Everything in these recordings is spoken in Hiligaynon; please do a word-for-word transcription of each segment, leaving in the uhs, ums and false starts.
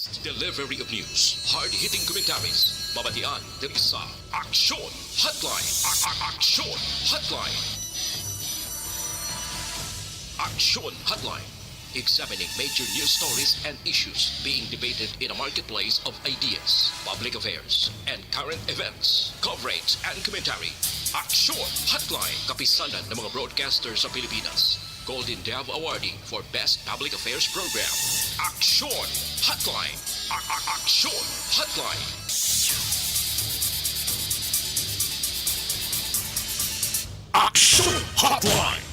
Delivery of news, hard-hitting commentaries, babatian diri sa Aksyon Hotline. A- a- Aksyon Hotline. Aksyon Hotline. Examining major news stories and issues being debated in a marketplace of ideas, public affairs, and current events. Coverage and commentary. Aksyon Hotline. Kapisanan ng mga broadcaster sa Pilipinas. Golden Dove Awardee for Best Public Affairs Program. Aksyon Hotline. A- a- Aksyon Hotline. Aksyon Hotline.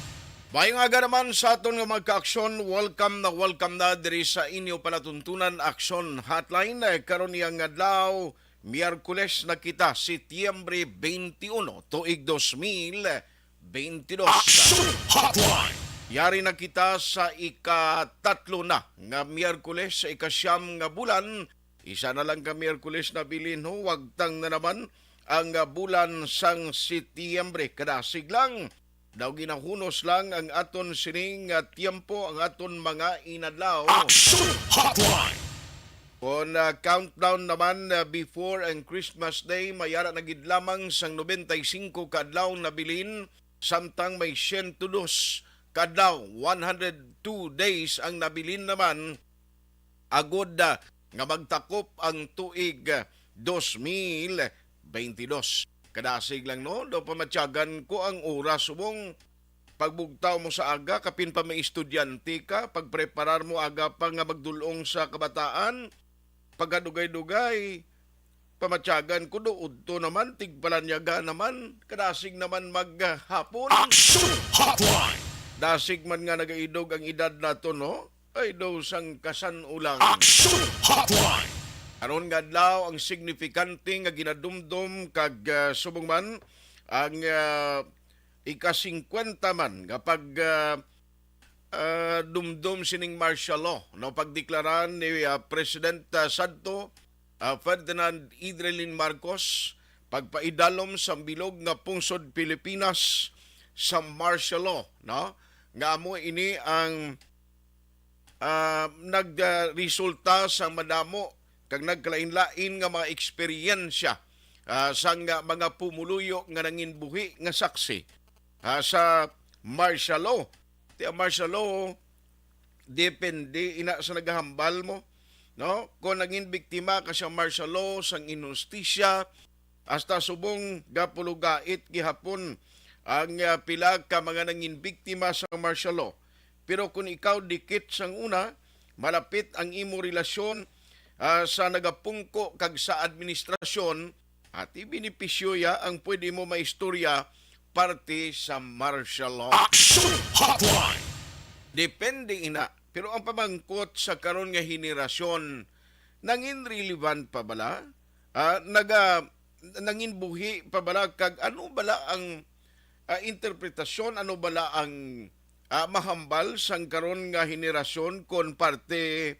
Mayong aga naman sa aton nga mga kaaksyon. Welcome na welcome na diri sa inyo palatuntunan, Aksyon Hotline. Eh, karon niya nga adlaw, Miyerkules na kita, Setyembre twenty-one, tuig dos mil twenty-dos. Aksyon Hotline. Yari na kita sa ikatatlo na nga Miyerkules sa ikasyam nga bulan. Isa na lang ka Miyerkules na bilin, ho, wagtang na naman ang, ah, bulan sang Setyembre. Kadasig lang, daw ginahunos lang ang aton sining, ah, tiyempo, ang aton mga inadlaw. Aksyon Hotline. Kon, ah, countdown naman, ah, before ang Christmas Day, mayara na gid lamang sang nobenta y singko ka adlaw nabilin, samtang may siyento dos ka adlaw, one hundred two days ang nabilin naman, agod, ah, nga magtakop ang tuig, ah, dos mil twenty-dos. Kadasig lang, no? Daw pamatyagan ko ang oras, subong pagbugtaw mo sa aga, kapin pa may estudyante ka, pagpreparar mo aga pa nga magdulong sa kabataan, pagkadugay-dugay, pamatyagan ko do udto naman, tigpalanyaga naman, kadasig naman maghapon. Action Hotline! Dasig man nga nagaidog ang edad nato, no? Ay, daw sang kasan-ulang. Action Hotline! Karon nga adlaw, ang signifikante nga ginadumdom kag, ah, subong man ang, ah, ika-singkwenta man nga pag, ah, ah, dumdom sining martial law, no, pagdeklara ni, ah, President, ah, sadto, ah, Ferdinand Idrelin Marcos, pagpaidalom sa bilog nga pungsod Pilipinas sa martial law, no, nga amo ini ang, ah, nagresulta sa madamo kag nagkalain-lain nga mga eksperyensya, ah, sang, ah, mga pumuluyo nga nanginbuhi nga saksi, ah, sa martial law. Ti ang martial law, depende ina sa nagahambal mo, no? Kung nangin biktima ka sa martial law, sang inhustisya, hasta subong gapulugait gihapon ang, ah, pila ka mga nangin biktima sa martial law. Pero kung ikaw dikit sang una, malapit ang imo relasyon, ah, sa nagapungko kag sa administrasyon, ati benepisyo ya ang pwede mo maistorya parte sa martial law. Action Hotline! Depende ina. Pero ang pamangkot sa karon nga henerasyon, nangin relevant pa bala? Ah, naga, nangin buhi pa bala? Kag ano bala ang, ah, interpretasyon? Ano bala ang, ah, mahambal sang karon nga henerasyon kon parte,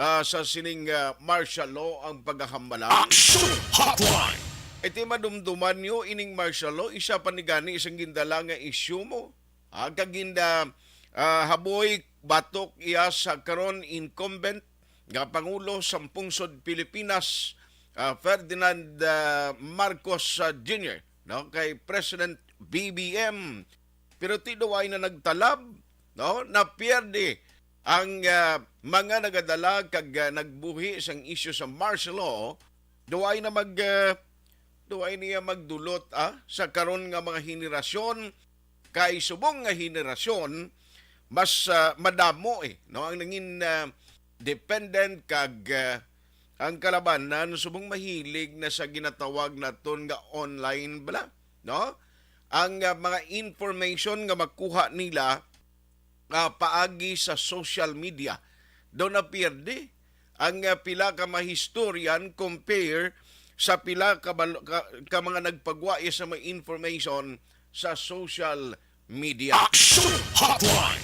ah, sa sining, ah, martial law ang pagahambala? Action Hotline! Iti madumduman niyo ining martial law, isa pa ni gani isang gindala nga issue mo. Ah, kag ginda, ah, haboy batok iya sa karon incumbent nga Pangulo sang Pungsod Pilipinas, ah, Ferdinand, ah, Marcos, ah, Junior, no, kay President B B M. Pero ti duway na nagtalab, no, napierde ang, ah, mga nagadala kag, ah, nagbuhi sang isyu sa martial law, duway na mag, ah, duway niya magdulot, ah, sa karon nga mga henerasyon, kay subong nga henerasyon, mas, ah, madamo, eh, no, ang nangin, ah, dependent kag, ah, ang kalabanan subong mahilig na sa ginatawag naton nga online bala, no? Ang, ah, mga information nga makuha nila, ah, paagi sa social media. Daw napierde ang, ah, pila ka mga historian compare sa pila ka, bal- ka, ka mga nagpagwa sa mga information sa social media. Action Hotline!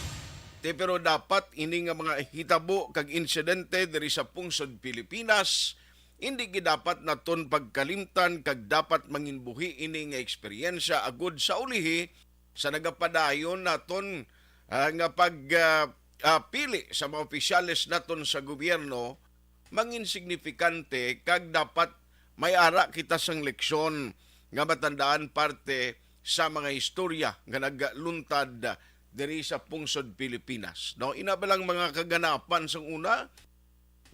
Te, pero dapat ini nga mga hitabo kag insidente diri sa pungsod Pilipinas, hindi gid dapat naton pagkalimtan kag dapat manginbuhi ini nga eksperyensya agud sa ulihi sa nagapadayon naton, ah, nga pag, ah, ah, pili sa mga opisyales naton sa gobyerno, mangin signifikante kag dapat may ara kita sang leksyon nga matandaan parte sa mga istorya nga nagluntad diri sa pungsod Pilipinas. No, ina ba lang mga kaganapan sang una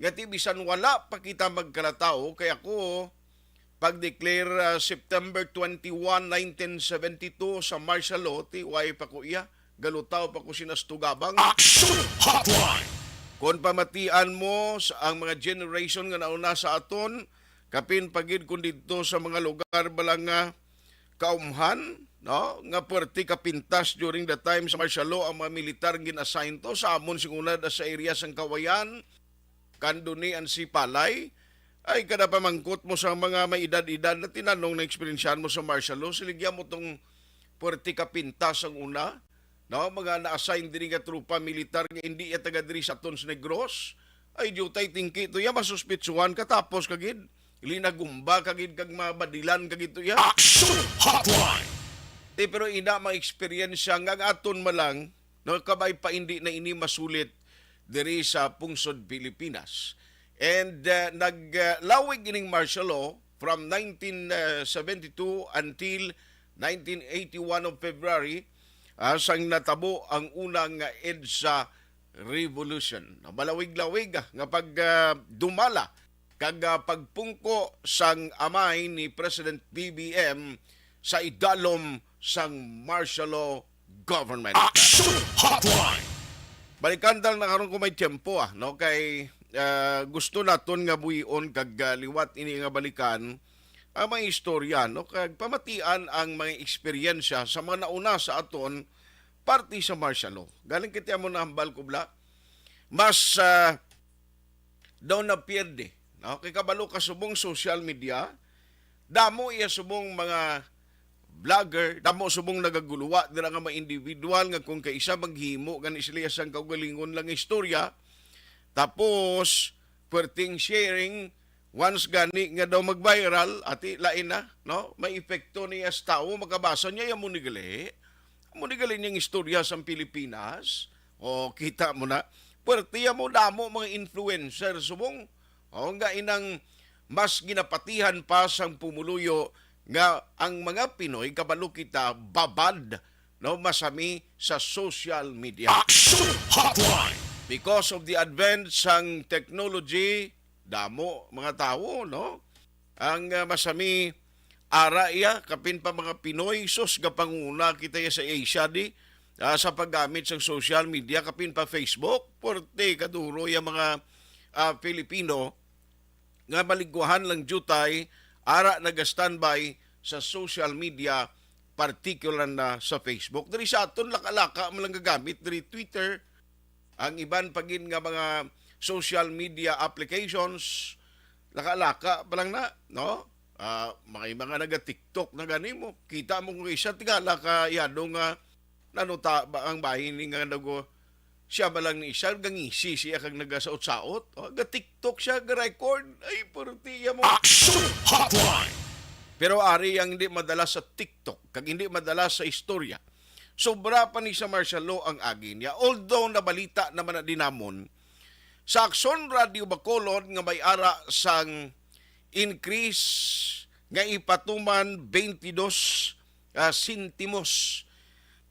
nga ti bisan wala pa kita magkalataw, kay ako pag-declare, ah, September twenty-one, nineteen seventy-two sa martial law, ti way pa ko iya, galutaw pa ko sinas tugabang. Action Hotline! Kon pamatian mo sa ang mga generation nga nauna sa aton, kapin pa gid kun didto sa mga lugar bala nga kaumhan, no, nga puwerte kapintas during the time sa martial law ang mga militar nga gin-assign to sa amon sing una da sa area sang Kawayan, Candoni and Sipalay. Ay, kada pamangkot mo sa mga may edad-edad na tinanong na eksperyensyahan mo sa martial law, siligya mo tong puwerte kapintas ang una, no? Mga na-assign diri nga tropa militar nga hindi iya taga diri sa aton sa Negros. Ay, diutay tingki to iya, masuspitsuhan ka, tapos kagid linagumba kagid kag mabadilan kagid to iya. Action Hotline! Ti, pero ina, mga eksperyensya nga ang aton malang, no, kabay pa hindi na ini masulit diri sa pungsod Pilipinas. And, uh, nag, uh, lawig ining martial law from nineteen seventy-two until nineteen eighty-one of February, ah, sang natabo ang una nga EDSA Revolution. Malawig-lawig, ah, nga pag, ah, dumala kag, ah, pagpungko sang amay ni President B B M sa idalom sang martial law government. Action Hotline! Balikan ta na karon kung may tiyempo, ah, no? Kay, ah, gusto naton nga buhion kag, ah, liwat ini nga balikan ang mga istorya, no? Kag pamatian ang mga eksperyensya sa mga nauna sa aton parte sa martial law. Galing kita mo na hambal ko bla. Mas, ah, daw na pierde, no? Kay kabalo ka subong social media, damo iya subong mga vlogger, damo subong nagaguluwa dira nga mga individual nga kung kaisa maghimo gani sila sang kaugalingon lang nga istorya, tapos perting sharing, once gani nga daw mag-viral, ati lain na, no? May epekto niya sa tawo, makabasa niya, "Amo ni gali, amo ni gali niyang istorya sa Pilipinas." O, kita mo na, puwerte ya mo, damo mga influencer subong. O, nga inang mas ginapatihan pa sang pumuluyo nga ang mga Pinoy, kabalo kita, babad, no, masami sa social media. Action Hotline! Because of the advent sang technology, damo mga tawo, no? Ang, ah, masami, ara iya, kapin pa mga Pinoy, sus, gapanguna kita ya sa Asia di, ah, sa paggamit sang social media, kapin pa Facebook, porte kaduro ya mga, ah, Filipino nga maligwahan lang diutay, ara naga-standby sa social media, particular na sa Facebook. Diri sa aton, laka-laka man lang gagamit, diri Twitter, ang iban pa gid nga mga social media applications, laka-laka pa lang na, no? Ah, may mga naga-TikTok na gani mo. Kita mo kung isa, tingala ka, yado nga, nanuta ba ang bahin ni nga nago, siya ba lang ni isa, gangisi siya kag nagasaot-saot? O, ga-TikTok siya, ga-record. Ay, purtiya mo. Action Hotline! Pero ari ang hindi madala sa TikTok, kag hindi madala sa istorya. Sobra pa ni sa martial law ang agi niya. Although nabalita naman na dinamon, sa Aksyon Radio Bacolod nga may ara sang increase nga ipatuman twenty-two, ah, sentimos,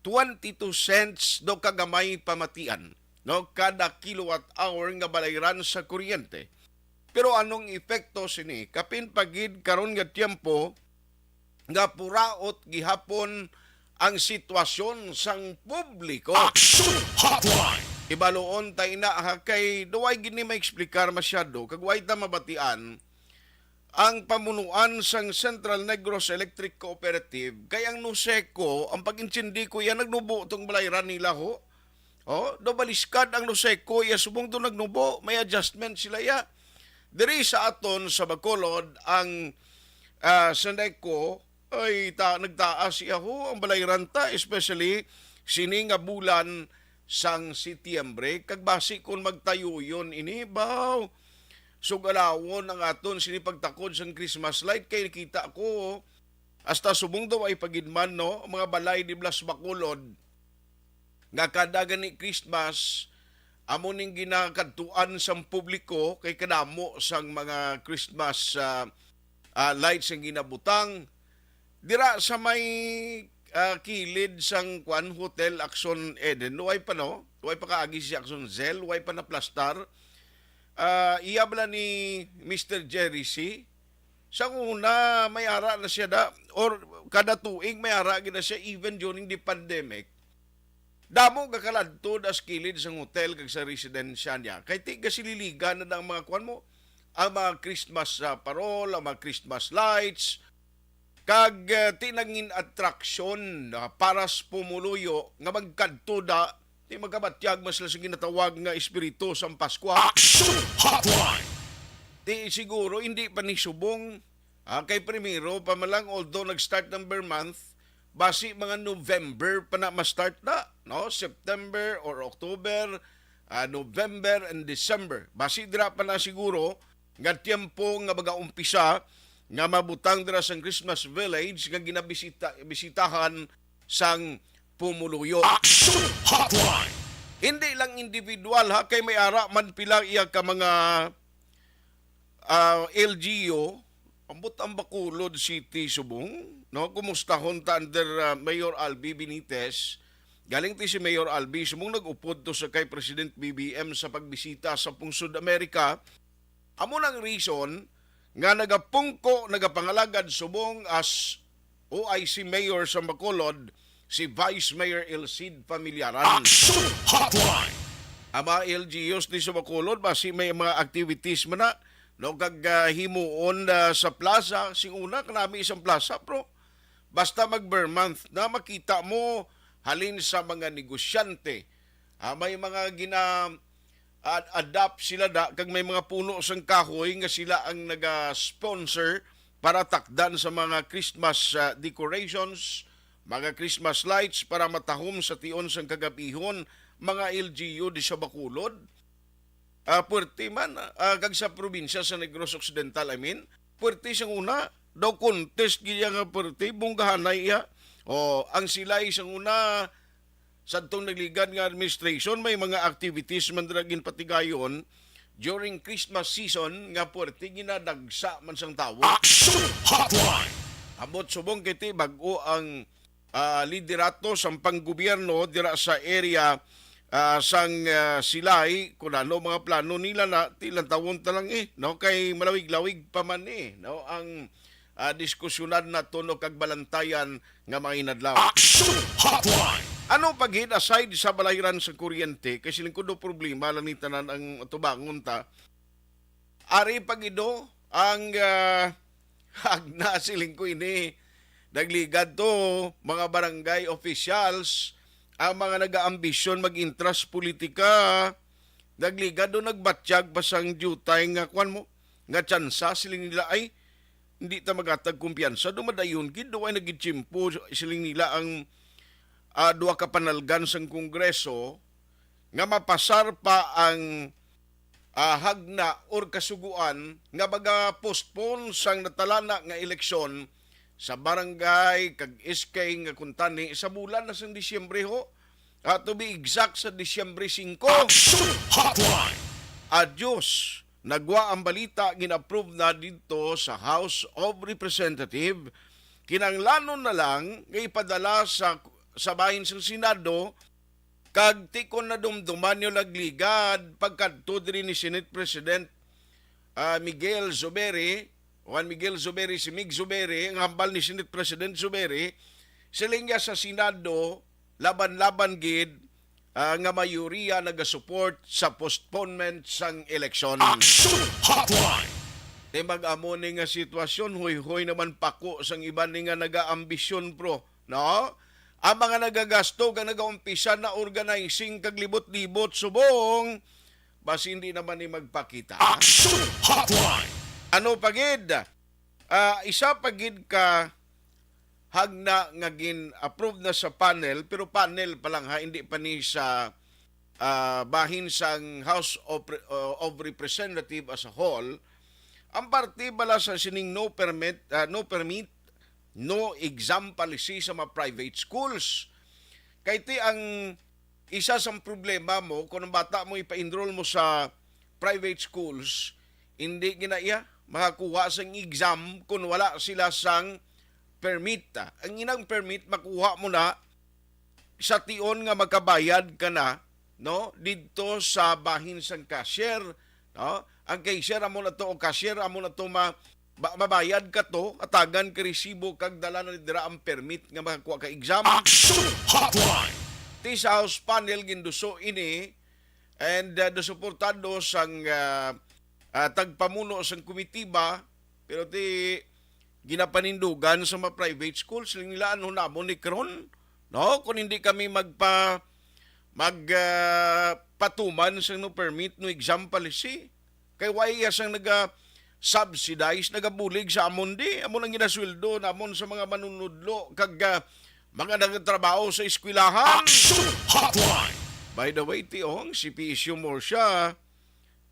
twenty-two cents daw kagamay pamatian, no, kada kilowatt hour nga balayran sa kuryente. Pero anong epekto sini? Kapin pa gid karon nga tiempo nga puraot gihapon ang sitwasyon sang publiko. Action Hotline! Ibaluon ta ina ha, kay duway gid ni maeksplikar masyado, kag way ta mabatian ang pamunuan sang Central Negros Electric Cooperative, kay ang NOCECO, ang pag-intindi ko iya, nagnubo tong balayran nila ho. Oh, do baliskad ang NOCECO, iya subong do nagnubo, may adjustment sila iya. Diri sa aton sa Bacolod, ang, ah, SENECO, ay, ta-, nagtaas iya ho ang balayran ta, especially sini nga bulan sang Setyembre, kag basi kon magtayuyon ini, baw, sugalawon ang aton sini pagtakod sang Christmas light, kay nakita ko, hasta subong daw ay pagidman, no, ang mga balay di blas Bacolod, nga kada gani Christmas, amo ning ginakadtuan sang publiko kay kadamo sang mga Christmas, ah, ah, lights ang ginabutang dira sa may, ah, kilid sang, kwan, Hotel Action Eden. Way pa, no? Way pa kaagi si Action Zell, way pa naplastar. Ah, iya bala ni Mister Jerry C? Sa una, may ara na siya da, or kada tuig may ara gid na siya, even during the pandemic. Damo ka kaladto da sa kilid sang hotel kag sa residensya niya. Kay ti gasililigan na ang mga, kwan mo, ang mga Christmas, ah, parol, ang mga Christmas lights, kag, ah, ti nangin atraksyon, ah, para sa pumuluyo nga magkadto da, ti magabatyag man sila sa ginatawag nga espiritu sang Paskwa. Action Hotline! Ti siguro hindi pa ni subong, ah, kay primero pa man lang, although nag-start number month, basi mga November pa na ma-start na, no? September or October, ah, November and December. Basi dira pa na siguro nga tiyempo nga magaumpisa nga mabutang dira sa Christmas Village nga ginabisita, bisitahan sang pumuluyo. Action Hotline! Hindi lang individual, ha, kay may ara man pila iya ka mga, ah, L G U, ambot ang Bacolod City subong, no? Kumustahon ta under, ah, Mayor Albi Benitez. Galing ti si Mayor Albi subong nag-upod to sa kay President B B M sa pagbisita sa pungsod Amerika. Amo nang reason nga nagapungko, nagapangalagad subong as O I C Mayor sa Bacolod, si Vice Mayor Elcid Familiaran. Action Hotline! Ang mga L G Us ni sa Bacolod, basi may mga activities man na, no, kag, ah, himuon, ah, sa plaza, sing una, kanami isang plaza, pero basta mag Ber Month na makita mo, halin sa mga negosyante, ah, may mga gina, ad-, adapt sila da, kag may mga puno sang kahoy nga sila ang naga-sponsor para takdan sa mga Christmas, ah, decorations, mga Christmas lights para matahom sa tion sang kagabihon, mga L G U di sa Bacolod. Ah, puwerte man, ah, kag sa probinsya sa Negros Occidental, I mean, puwerte sang una, daw contest gid iya nga puwerte, bonggahanay iya. O, ang silay sang una, sadtong nagligad nga administration, may mga activities man dira ginpatigayon during Christmas season nga puwerte ginadagsa man sang tawo. Action Hotline! Ambot subong kay ti bag-o ang, ah, liderato sang panggobyerno dira sa area, ah, sang, ah, Silay, kun ano mga plano nila na, ti lantawon ta lang, eh, no? Kay malawig-lawig pa man, eh, no? Ang, ah, diskusyonan nato, no, kag balantayan nga mga inadlaw. Action Hotline! Ano pa gid aside sa balayran sa kuryente, kay siling ko do problema lang ni tanan ang tubangon ta. Ari pa gid do ang, ah, hagna, siling ko ini. Nagligad to, mga barangay officials, ang mga nagaambisyon mag-intras politika, nagligad do, nagbatyag pa sang diutay nga, kwan mo, nga tsansa, siling nila, ay, hindi ta magatag kumpiyansa, dumadayon gid, do ay nagitsimpo, siling nila, ang, ah, duha ka panalgan sang Kongreso nga mapasar pa ang, ah, hagna or kasugoan nga maga-postpone sang natalana nga eleksyon sa barangay kag S K nga kuntani sa bulan na sang Disyembre, ho. Ah, to be exact, sa Disyembre singko. Action Hotline! Adios! Nagwa ang balita, gin-approve na didto sa House of Representative. Kinahanglanon na lang nga ipadala sa, sa bahin sa Senado, kag ti kon nadumduman niyo nagligad pagkadto diri ni Senate President, ah, Miguel Zubiri, Juan Miguel Zubiri, si Mig Zubiri, ang hambal ni Senate President Zubiri, siling niya sa Senado, laban-laban gid, ah, nga mayoriya nagasupport sa postponement sang eleksyon. Action Hotline! Di mag-amo ni nga sitwasyon, hoy-hoy naman pako sang iban ni nga nagaambisyon, pro, no? Ang mga nagagasto kag nagaumpisa na organizing kag libot-libot subong, basi hindi naman ni magpakita. Action Hotline! Ano pa gid? Ah, isa pa gid ka hagna nga gin-approve na sa panel, pero panel pa lang ha, hindi pa ni sa, ah, bahin sang House of Re-, uh, of Representative as a whole. Ang parte bala sa sining no permit, ah, no permit, no exam policy sa mga private schools. Kay ti ang Isa sang problema mo kung ang bata mo ipa-enroll mo sa private schools, hindi gina iya makakuha sang exam kung wala sila sang permit. Ang inang permit makuha mo na sa tion nga makabayad ka na, no, didto sa bahin sang cashier, no? Ang cashier amo na to, o cashier amo na to ma, ba, mabayad ka to, atagan ka resibo kag dala na dira ang permit nga makakuha ka exam. Action Hotline! Ti sa House panel ginduso ini and uh, suportado sang uh, uh, tagpamuno sang komitiba, pero ti ginapanindugan sa mga private schools, siling nila, ano namon ni karon, no? Kung hindi kami magpa mag uh, patuman sa no permit, no exam policy, kay why iya sang naga subsidize, nagabulig sa amon di, amon ang ginasweldo namon sa mga manunudlo kag uh, mga nagatrabaho sa eskwelahan. Action Hotline! By the way, ti, oh, ang C P S U Murcia,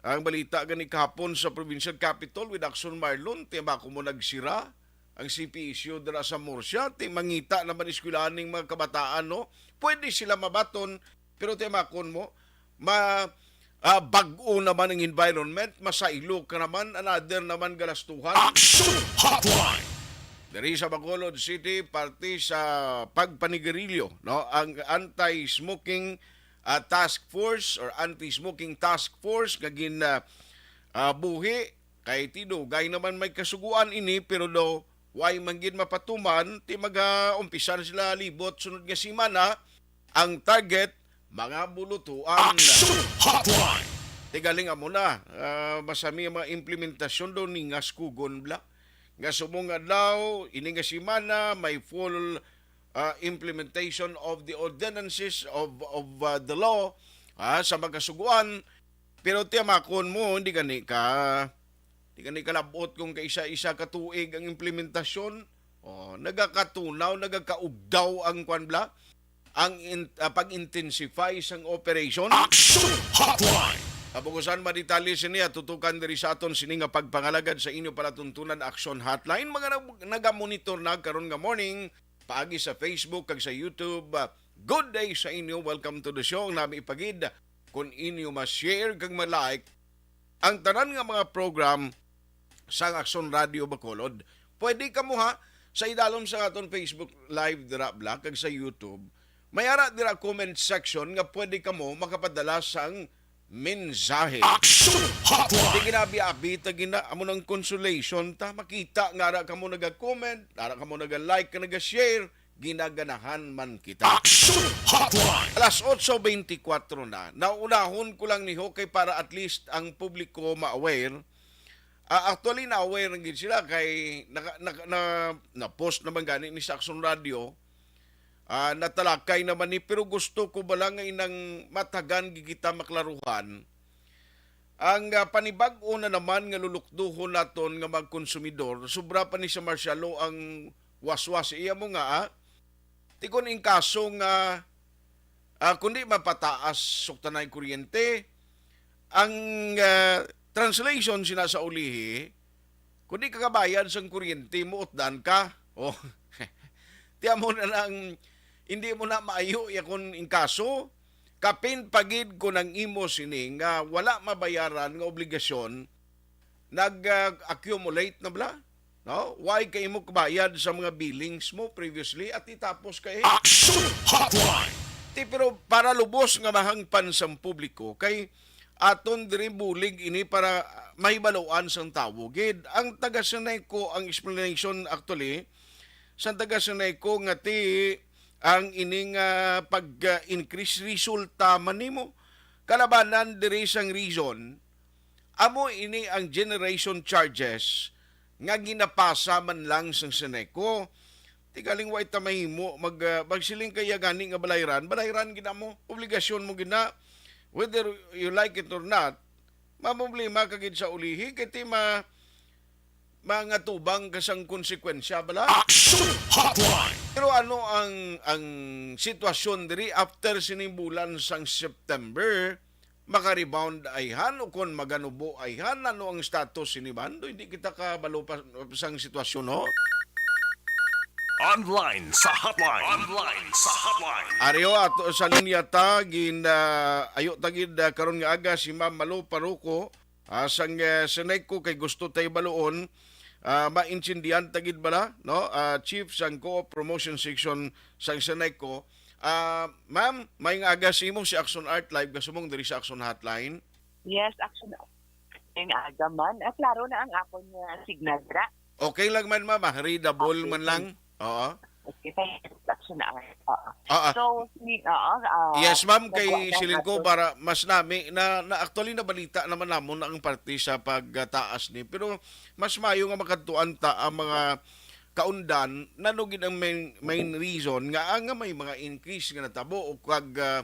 ang balita gani kahapon sa provincial capitol with Action Marlon, tema ko mo nagsira ang C P S U dira sa Murcia, ti mangita naman eskwelahan ning mga kabataan, no? Pwede sila mabaton, pero timakon mo, ma ah, bag-o naman ang environment, masaylo ka naman, another naman galastuhan. Action Hotline! Diri sa Bacolod City, parte sa pagpanigarilyo, no, ang anti-smoking ah, task force or anti-smoking task force nga gin ah, ah, buhi. Kay ti dugay naman may kasuguan ini, pero daw way man gid mapatuman, ti maga-umpisa na sila libot sunod nga semana. Ang target, mga bulutuan. Action Hotline! Ti galing amo na, ah, masami ang mga implementasyon do ni nga skugon bla. Nga subong nga daw, ini nga semana, may full ah, implementation of the ordinances of, of ah, the law, ah, sa magkasuguan. Pero tiyamakon mo, hindi gani ka, hindi gani kalabot kung kaisa-isa ka tuig ang implementasyon. Oh, nagakatunaw, nagakaugdaw ang kwan bla, ang in, ah, pag-intensify sang operation. Action Hotline! Kabukusan, madetalye sini at tutukan diri sa aton sini nga pagpangalagad sa inyo palatuntunan, Action Hotline. Mga nag, nagamonitor na karon nga morning, paagi sa Facebook kag sa YouTube. Ah, good day sa inyo. Welcome to the show. Ang nami ipagid, kung inyo ma-share kag ma-like ang tanan nga mga program sang Action Radio Bacolod. Pwede kamo ha, sa idalom sa aton Facebook Live dira bla kag sa YouTube. May ara dira comment section nga pwede kamo makapadala sang mensahe. Action Hotline! Di ginabi-abi ta gina, amo nang consolation ta. Makita nga ara kamo naga-comment, ara kamo naga-like, ka naga-share, ginaganahan man kita. Action Hotline! Alas otso beintikwatro na. Naunahon ko lang ni ho kay para at least ang publiko ma-aware. Ah, actually, na-aware na gid sila kay naka, naka, na, na-post naman gani ni sa Action Radio. Ah, natalakay naman ni, pero gusto ko bala nga inang matagan gid kita maklaruhan. Ang ah, panibag-o na naman nga lulukduhon naton nga mga konsumidor, sobra pa ni sa martial law ang waswas. Iya mo nga, ah, ti kon in kaso nga, ah, kundi mapataas suktanay kuryente, ang ah, translation sina sa ulihi, kung di ka kabayad sang kuryente, muutdan ka. Oh. Ti amo na lang, hindi mo na maayo ya kon in kaso, kapin pagid ko nang imo sini nga wala mabayaran nga obligasyon, nag-accumulate na bala, no? Why kay imo kabayad sa mga billings mo previously at itapos kay Action Hotline! Ti, pero para lubos nga mahangpan sang publiko, kay aton diri bulig ini para mahibaluan sang tawo gid. Ang taga Seneco, ang explanation actually, sang taga Seneco nga ti ang ining ah, pag-increase resulta man nimo. Kalabanan diri sang reason, amo ini ang generation charges nga ginapasa man lang sang Seneco. Ti galing wa ita mahimo mag ah, magsiling kaya gani nga balayran, balayran gid amo, obligasyon mo gid na, whether you like it or not. Mamroblema ka gid sa ulihi kay ti ma, mangatubang ka sang konsekwensya bala. Action Hotline! Pero ano ang ang sitwasyon diri after sining bulan sang September? Maka-rebound ayhan o kon maganubo ayhan? Ano ang status sini, Bando? Hindi kita kabalo pa sang sitwasyon, no? Online sa hotline. Online sa hotline. Ari ho, ato sa linya ta, gin, ah, ayo ta gid, ah, karon nga aga si Ma'am Malu Paruco, ah, sang, ah, Seneco, kay gusto tay baluon, ah, maintindihan ta gid bala, no? Ah, Chief sang Co-op Promotion Section sang Seneco. Ah, ma'am, may nga aga sa imo si Action Art live kasubong diri sa Action Hotline. Yes, Action Art. May nga aga man. Ah, klaro na ang akon nga signal, dira. Okay lang man, ma'am, ah. Readable Okay, man lang. Oo. Okay, thank you. Action Art. Oo. Ah, ah. So, si, oo, ah, Yes, ma'am, kay nagwa na siling ko ato. Para mas nami na, na actually nabalita naman namon ang parte sa pagtaas ni. Pero mas maayo nga makadtuan ta ang mga kaundan, nano gid ang main, main reason nga, ah, nga may mga increase nga natabo o kag, ah,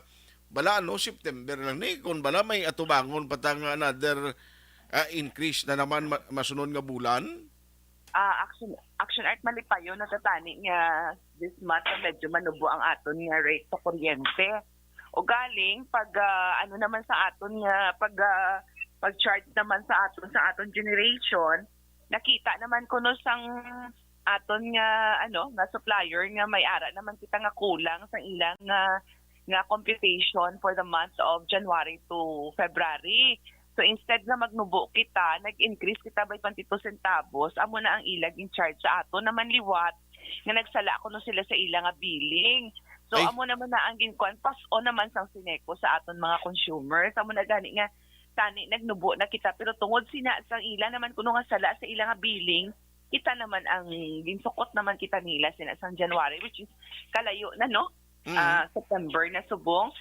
bala, ano, September lang ni, kung bala may atubangon pa ta nga another, ah, increase na naman ma-, masunod nga bulan? Ah, Action, Action Art, malipayon na ta tani nga this month medyo manubo ang aton nga rate sa kuryente. Ugaling pag, ah, ano naman sa aton nga pag, ah, pag-charge naman sa aton sa aton generation, nakita naman kuno sang aton nga, ano, nga supplier nga may ara naman kita nga kulang sa ilang nga, nga computation for the month of January to February. So, instead nga magnubo kita, nag-increase kita by twenty-two centavos, amo na ang ila gin-charge sa aton naman liwat nga nagsala kuno sila sa ila nga billing. So, Ay. Amo naman na ang ginkuan, pass-on naman sang Seneco sa aton mga consumers. Amo na gani nga tani nagnubo na kita, pero tungod sina sang ila naman kuno nga sala sa ila nga billing, kita naman ang ginsukot naman kita nila sina sang January, which is kalayo na, no? Mm. Ah, September na subong.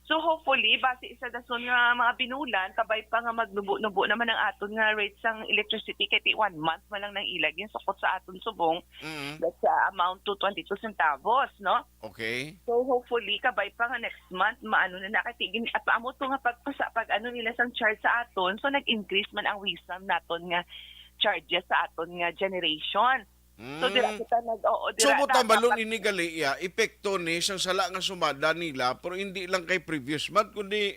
So, hopefully, base sa dason nga mga binulan, kabay pa nga magnubo-nubo naman ang aton nga rate sang electricity, kay ti one month man lang nang ila ginsukot sa aton subong. Mm. That's, ah, amount to twenty-two centavos, no? Okay. So, hopefully, kabay pa nga next month, maano na na. Kay ti gin-, at amo to nga pagpasa-, pag ano nila sang charge sa aton, so nag-increase man ang wisam naton nga charges sa aton nga generation. So, dira Mm. kita nag-, oo, So, dira mo ta tambalon dapat ini gali, ya, epekto ni sang sala nga sumada nila, pero hindi lang kay previous month, kundi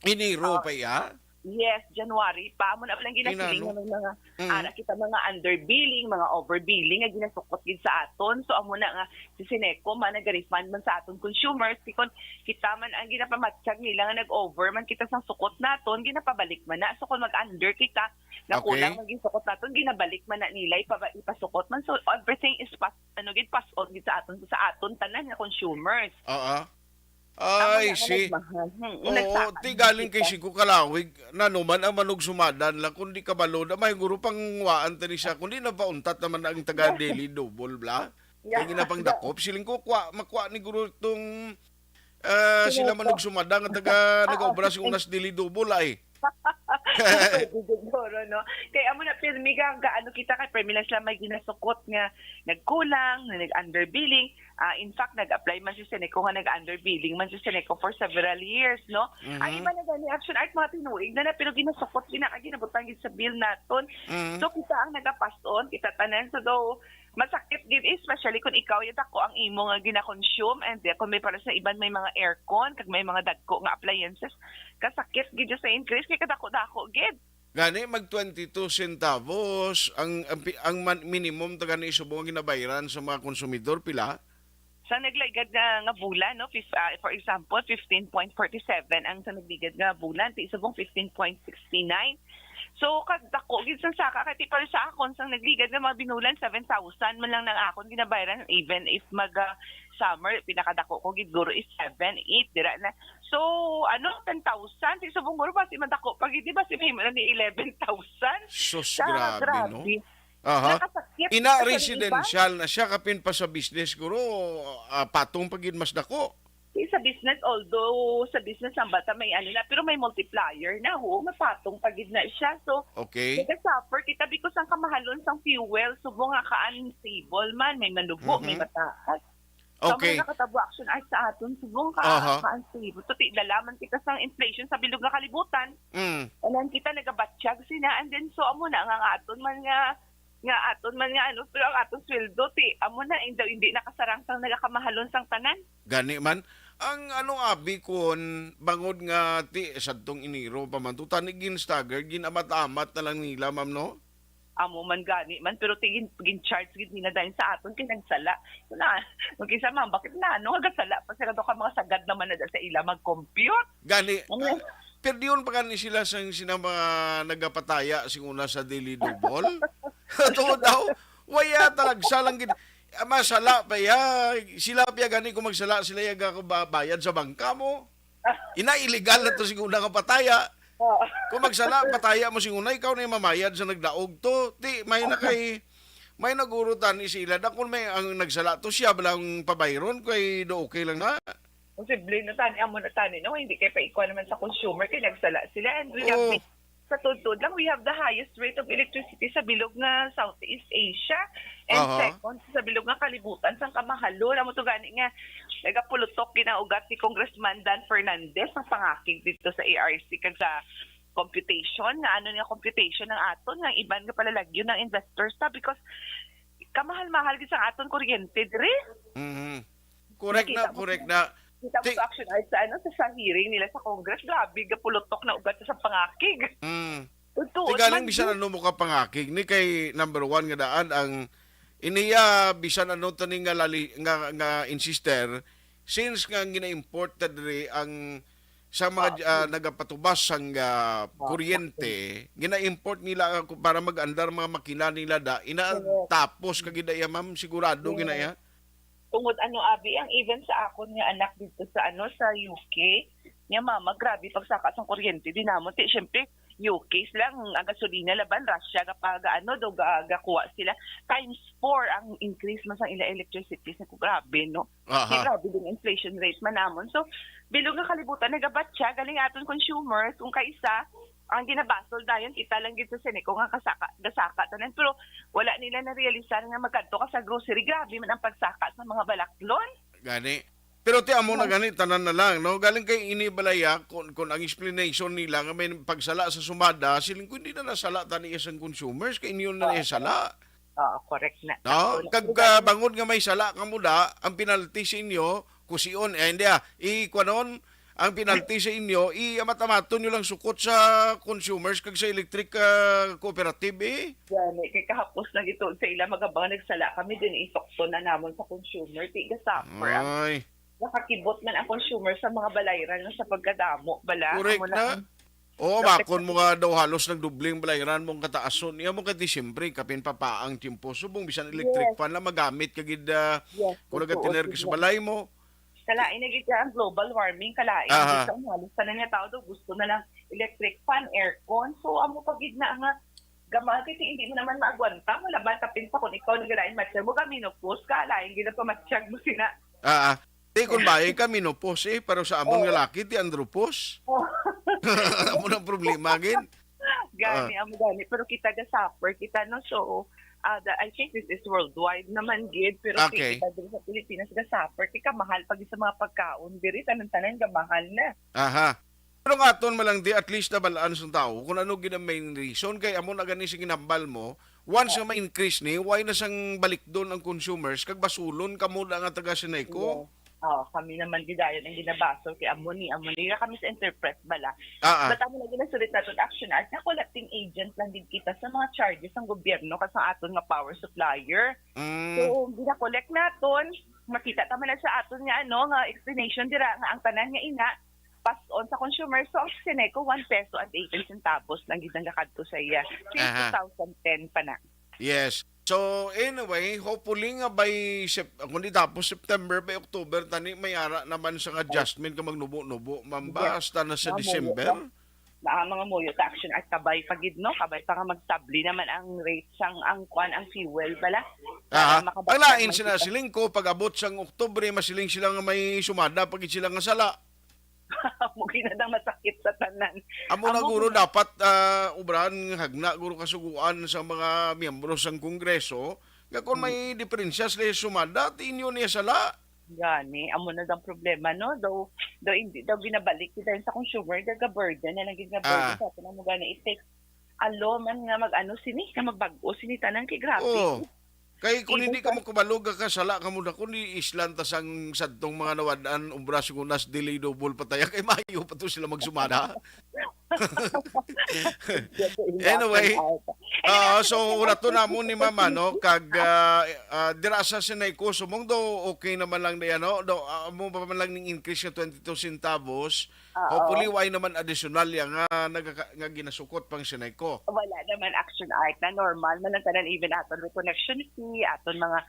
Enero Oh. pa, ya? Yes, January pa. Amo na lang ginasiling Inano? Nga may mga, Mm. ara kita, mga underbilling, mga overbilling nga ginasukot gid sa aton. So, amo na nga si Seneco man nag-refund man sa aton consumers. Di kon kita man ang ginapamatyag nila nga nag-over man kita sang sukot naton, ginapabalik man na. So, kung mag-under kita, nga Okay. Kulang man gisukot naton, ginabalik man na nila, ipaba-, ipasukot man. So, everything is pas-, ano gid, pass on gid sa aton, sa aton tanan nga consumers. Oo. Tama Ay, na nga si nagmahal. Hmm, Oo, nagsakan ti galing kay kita. Sigo Kalawig, nano man ang manugsumadan lang, kundi kabalo na, may guro pang waan tani siya, kundi napauntat naman ang taga Daily Double, bla? Yeah. Kaya ginapang Yeah. dakop, siling ko, kwa, makwa ni guro tong, ah, sila Sino to? Manugsumadan, nga taga, Oo. nag-obra sa unas Daily Double, ay. Pwede siguro, no? Kay amo na, pirmi ga, gaano kita kay pirmi lang sila may ginasukot nga nagkulang, nga nag-underbilling. Ah, in fact, nag-apply man si Seneco nga nag-underbilling man si Seneco for several years, no? Mhm. Ay, iba na gani, Action Art, mga tinuig na na, pero ginasukot, gina-, ginabutang gid sa bill naton. Mhm. So, kita ang nagapason, kita tanan. So, daw, masakit gid, especially kung ikaw yung dako ang imo nga gina-consume, and then kung may para sa iban may mga aircon, kag may mga dagko nga appliances, kasakit gid sa increase, kay kadako-dako gid. Gani, mag twenty-two centavos ang, ang pi-, ang man-, minimum ta gani subong nga ginabayaran sa mga konsumidor, pila? Sa nagligad nga, nga bulan, no, fif-, ah, for example, fifteen point forty-seven ang sa nagligad nga bulan, ti subong fifteen point sixty-nine. So, kadako gid sang saka, kay ti para sa akon, sang nagligad nga mga binulan, seven thousand man lang nang akon ginabayaran, even if mag, ah, summer, pinakadako ko gid guro is seven, eight, dira na. So, ano, ten thousand, ti subong guro, basi madako pa gid, di ba, si mahimo na ni eleven thousand? Sus, Sa grabe, no? grabe. Aha. Nakasakit. Ina, Sa residential na siya, kapin pa sa business, guro, ah, patong pa gid mas dako. Sa business, although sa business ang bata may ano na, pero may multiplier na, ho, mapatong pa gid na siya. So, Okay. nag-suffer kita because ang kamahalon sang fuel, subong nga ka-unstable man, may manubo, may Mhm. mataas. Sa Okay. mga nakatabo, Action Art, sa aton, subong ka, Aha. ka-unstable. So, ti-, dala man kita sang inflation sa bilog nga kalibutan. Mm. And then kita nagabatyag sina, and then so, amo na nga, nga aton man nga, nga aton man nga, ano, pero ang aton sweldo, ti, amo na, hindi, hindi nakasarang sang nagakamahalon sang tanan. Gani man, ang ano, abi, kun bangod nga ti sadtong Enero pa man to, tani gin-stagger, gin-amat-amat na lang nila, ma'am, no? Amo man gani man, pero tingin gin-charge gid nila dahil sa aton kay nagsala. So na, kung kinsa man, bakit na, ano, nagasala pa sila daw ka mga sagad naman na sa ila mag-compute? Gani, Ano ah, yan? Perdiyon pa gani sila sa sina mga nagapataya sing una sa Daily Double? Tuod daw, waya talagsa lang gid. Ah, masala pa ya. Sila pa ya gani kung magsala sila ya ga- ba- bayad sa bangka mo. Ina illegal na to sing una nga pataya. Oo. Kung magsala pataya mo sing una, ikaw na yung mamayad sa nagdaog to. Di, may na kay may nagurutan ni sila na kung may ang nagsala to siya bala ang pabayron kay do okay lang na. Posible na tani, amo na tani, no? Hindi kay paikuha naman sa consumer, kay nagsala sila. And we have Oo. been, sa tuod-tuod lang, we have the highest rate of electricity sa bilog nga Southeast Asia. And Aha. second, sa bilog nga kalibutan, sang kamahalon. Amo to gani nga, nagapulutok ginaugat ni Congressman Dan Fernandez ang pangakig dito sa A R C kag sa computation, nga ano nga computation ang aton, nga iban nga palalagyo ng investors ta, because kamahal-mahal gid sa aton kuryente diri. Mhm. Correct na, Nakita mo correct sa- na. Kita mo Ti- sa action ay sa ano sa, sa hearing nila sa Congress, grabe ga pulutok na ugat sa pangakig. Mm. Totoo Ti galing man bisan yun. Ano mo ka pangakig ni kay number one nga daan ang iniya bisan ano to ni nga lali nga nga insister since nga gina-import ta diri ang sa mga Ah, ah, nagapatubas sang ah, kuryente gina-import nila ako para mag-andar mga makina nila da ina Correct. Tapos ka gid iya ma'am sigurado Yes. gina iya. Tungod ano abi ang even sa akon nga anak dito sa ano sa U K, niya mama grabe pagsaka sang kuryente din namon ti syempre U K lang ang gasolina laban Russia ga pag ano do ga, gakuha sila times four ang increase man sang ila electricity sa grabe no. Di Aha. Grabe din inflation rate man namon. So bilog nga kalibutan nagabatya galing aton consumers kung kaisa ang ginabasol dayon kita lang gid sa Seneco nga kasaka gasaka tanan pero wala nila na-realisar nga magkadto ka sa grocery grabe man ang pagsaka sa mga balaklon. Gani. Pero ti amo na gani tanan na lang no. Galing kay ini balaya kun, kun ang explanation nila nga may pagsala sa sumada, siling ko hindi na nasala tani isang consumers kay inyo na Oo. isala. Oo, correct na. No? Sakto na. Kag ah, bangod nga may sala ka mo da, ang penalty sa inyo kusion eh hindi ah, ikwanon ang penalty sa inyo i amat-amaton nyo lang sukot sa consumers kag sa electric ah, cooperative eh. Gani, kay kahapos na gito sa ila magabang nagsala kami din isokto na namon sa consumer ti gasuffer ang Ay, nakakibot man ang consumer sa mga balayran nga sa pagkadamo bala. Correct Amo na. ang Oo, Correct. Makon mo nga daw halos nagdubling balayran mong kataason. Iya mo kay Disyembre, kapin pa pa ang tiyempo. Subong bisan electric Yes. Fan na magamit ka gid ah, Yes, kung totoo, nagatiner ka sa totoo. Balay mo. Kalain na gid ang global warming, kalain Aha. Gid ang halos tanan nga tao daw gusto na lang electric fan, aircon. So amo pa gid na nga gamay kasi hindi mo naman maagwanta mo laban kapin pa kung ikaw nagalain matsyag mo ka menopause ka, lain gid ang pamatyag mo sina. Ah, ah. Di kun bayi ka menopause eh, pero sa amon Oo. nga laki ti andropause. Amo nang problema gid. Gani, amo gani. Pero kita ga suffer kita, no? So, ah, the- I think this is worldwide naman gid. Pero Okay. kita dito sa Pilipinas ga suffer. Kay kamahal pag sa mga pagkaon. Diri, tanan-tanan ga mahal na. Aha. Pero nga aton man lang di at least nabalaan sa tao kung ano gid ang main reason kay amo na gani sing ginhambal mo. Once nga ma-increase ni, why na sang balikdon ang consumers kag basulon kamo na nga taga Seneco? Yes. Oh, kami naman gidayon ang ginabasol kay amo ni, amo ni kami sa enterprise bala. Ah, ah. But amo na ginasulit naton action as na collecting agent lang gid kita sa mga charges sang gobyerno kag sa aton nga power supplier. Mm, So, gina-collect naton, makita ta man na sa aton nga ano nga explanation dira nga ang tanan nga ina pass on sa consumer. So, ang Seneco, one peso and eighteen centavos lang gid ang nakadto sa iya since Aha. two thousand ten pa na. yes. So anyway, hopefully nga by Sep kung di tapos September, by October tani may ara naman sa adjustment ka magnubo-nubo, ma'am, ba? Yes. Hasta na sa Ma'am, December. Na ang mga muyo ta action at kabay pa gid no, kabay pa nga magsabli naman ang rate sang ang kwan ang fuel bala. Ah, Para makabalik ang lain naman sina kita. Siling ko pag-abot sang Oktubre, masiling sila nga may sumada pag sila nga sala. Mo ginadang masakit sa tanan. Amo na Amo guro gina- dapat ah, ubrahan hagna guro kasuguan sa mga miyembro sang Kongreso nga kung may diferensya sila sa sumada, ti inyo niya sala. Gani, amo na dang problema no. Daw daw hindi daw ginabalik kita sa consumer, daga burden na lang gid nga burden Ah. sa atin mo gani. It takes a law man nga mag-ano sini, nga magbag-o sini tanan kay grabe. Oh. Kay kung Even hindi ka sa- makabalog ka kasala ka mo na kung islan ta sang sadtong mga nawadan obra sa kunas delay double pataya kay maayo pa to sila magsumada. Anyway, ah, so ulaton namon ni Mama, no, kag, ah, ah, dira sa Sineco, sumong do, okay naman lang niya, no? Do, ah, mo pa man lang ning increase nga twenty-two centavos. Oo. Hopefully, way naman additional ya nga nagaka-, nga ginasukot pang Sineco. Wala naman, Action Art, na normal man ang tanan, even aton reconnection fee, aton mga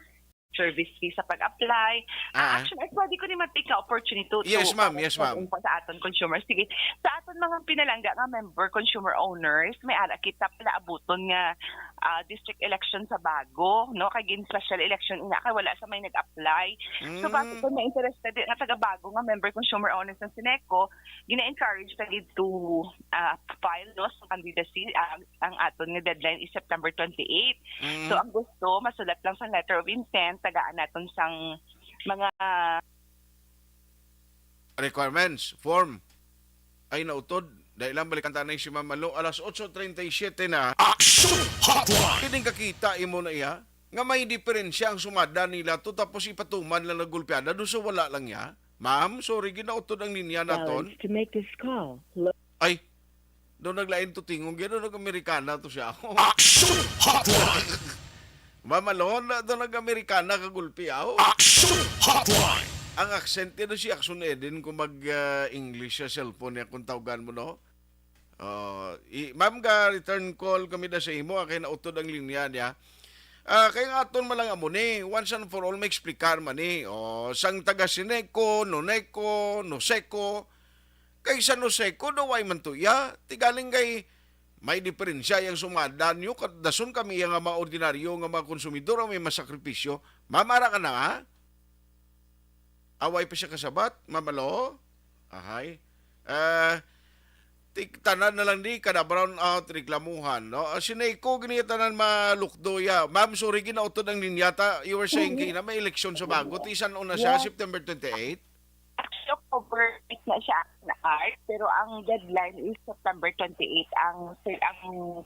service fee sa pag-apply. Ah, ah. Action Art, pwede ko ni ma-take nga opportunity to, yes, ma'am, yes, ma'am, sa aton consumers. Sige, sa aton mga pinalangga nga member consumer owners, may ara kita palaabuton nga, ah, district election sa Bago, no? Kay gin special election ina kay wala sa may nag-apply. So, basi kung may interested nga taga Bago nga member consumer owners ng Sineco, gina-encourage ta gid to, ah, file, no, sa candidacy, ah, ang aton nga deadline is September twenty-eight. Mm. So, ang gusto, masulat lang sa letter of intent, tagaan naton sang mga requirements, form. Ay, nautod. Dahil lang balikan tanay si Mama Lo, alas otso treinta y siete na. Action Hotline! Kining kakita imo na iya, nga may diferensya ang sumada nila to, tapos ipatuman lang nagulpiada, doon sa wala lang niya. Ma'am, sorry, ginautod ang linya naton. Balance to make this call. Lo- Ay, doon naglain to tingong, gano'n nag-Amerikana to siya. Action Hotline! Ma'am, alon na doon nag-Amerikana kagulpi, aw. Action Hotline! Ang accent niya doon si Action Eden kung mag, ah, English sa cellphone niya kung tawgan mo, no? Oh, i-, ma'am, ga return call kami da sa imo, ah, kay nautod ang linya niya. Ah, kay nga aton man lang amo ni, once and for all, maexplikar man ni. Oh, sang taga Sineco, Noneco, Noseco, kay sa Noseco, daw way man to iya. Tigaling kay may diferensya yang sumada niyo, kat-, dason kami iya nga mga ordinaryo nga mga konsumidor ang may masakripisyo. Ma'am, ara ka na, ha? Away pa siya kasabat, Ma'am Alo? Ahay. Ah, tik-, tanan na lang di, kada brown out, reklamuhan, no? Ah, si Neiko, gini tanan malukdo, ya. Ma'am, sorry, ginautod ang linyata. You were saying, hindi, kay na may eleksyon sa Bago. Tisan una siya, yeah, September twenty-eight? Actually, October eight na siya, Action Art, pero ang deadline is September twenty-eight ang, ang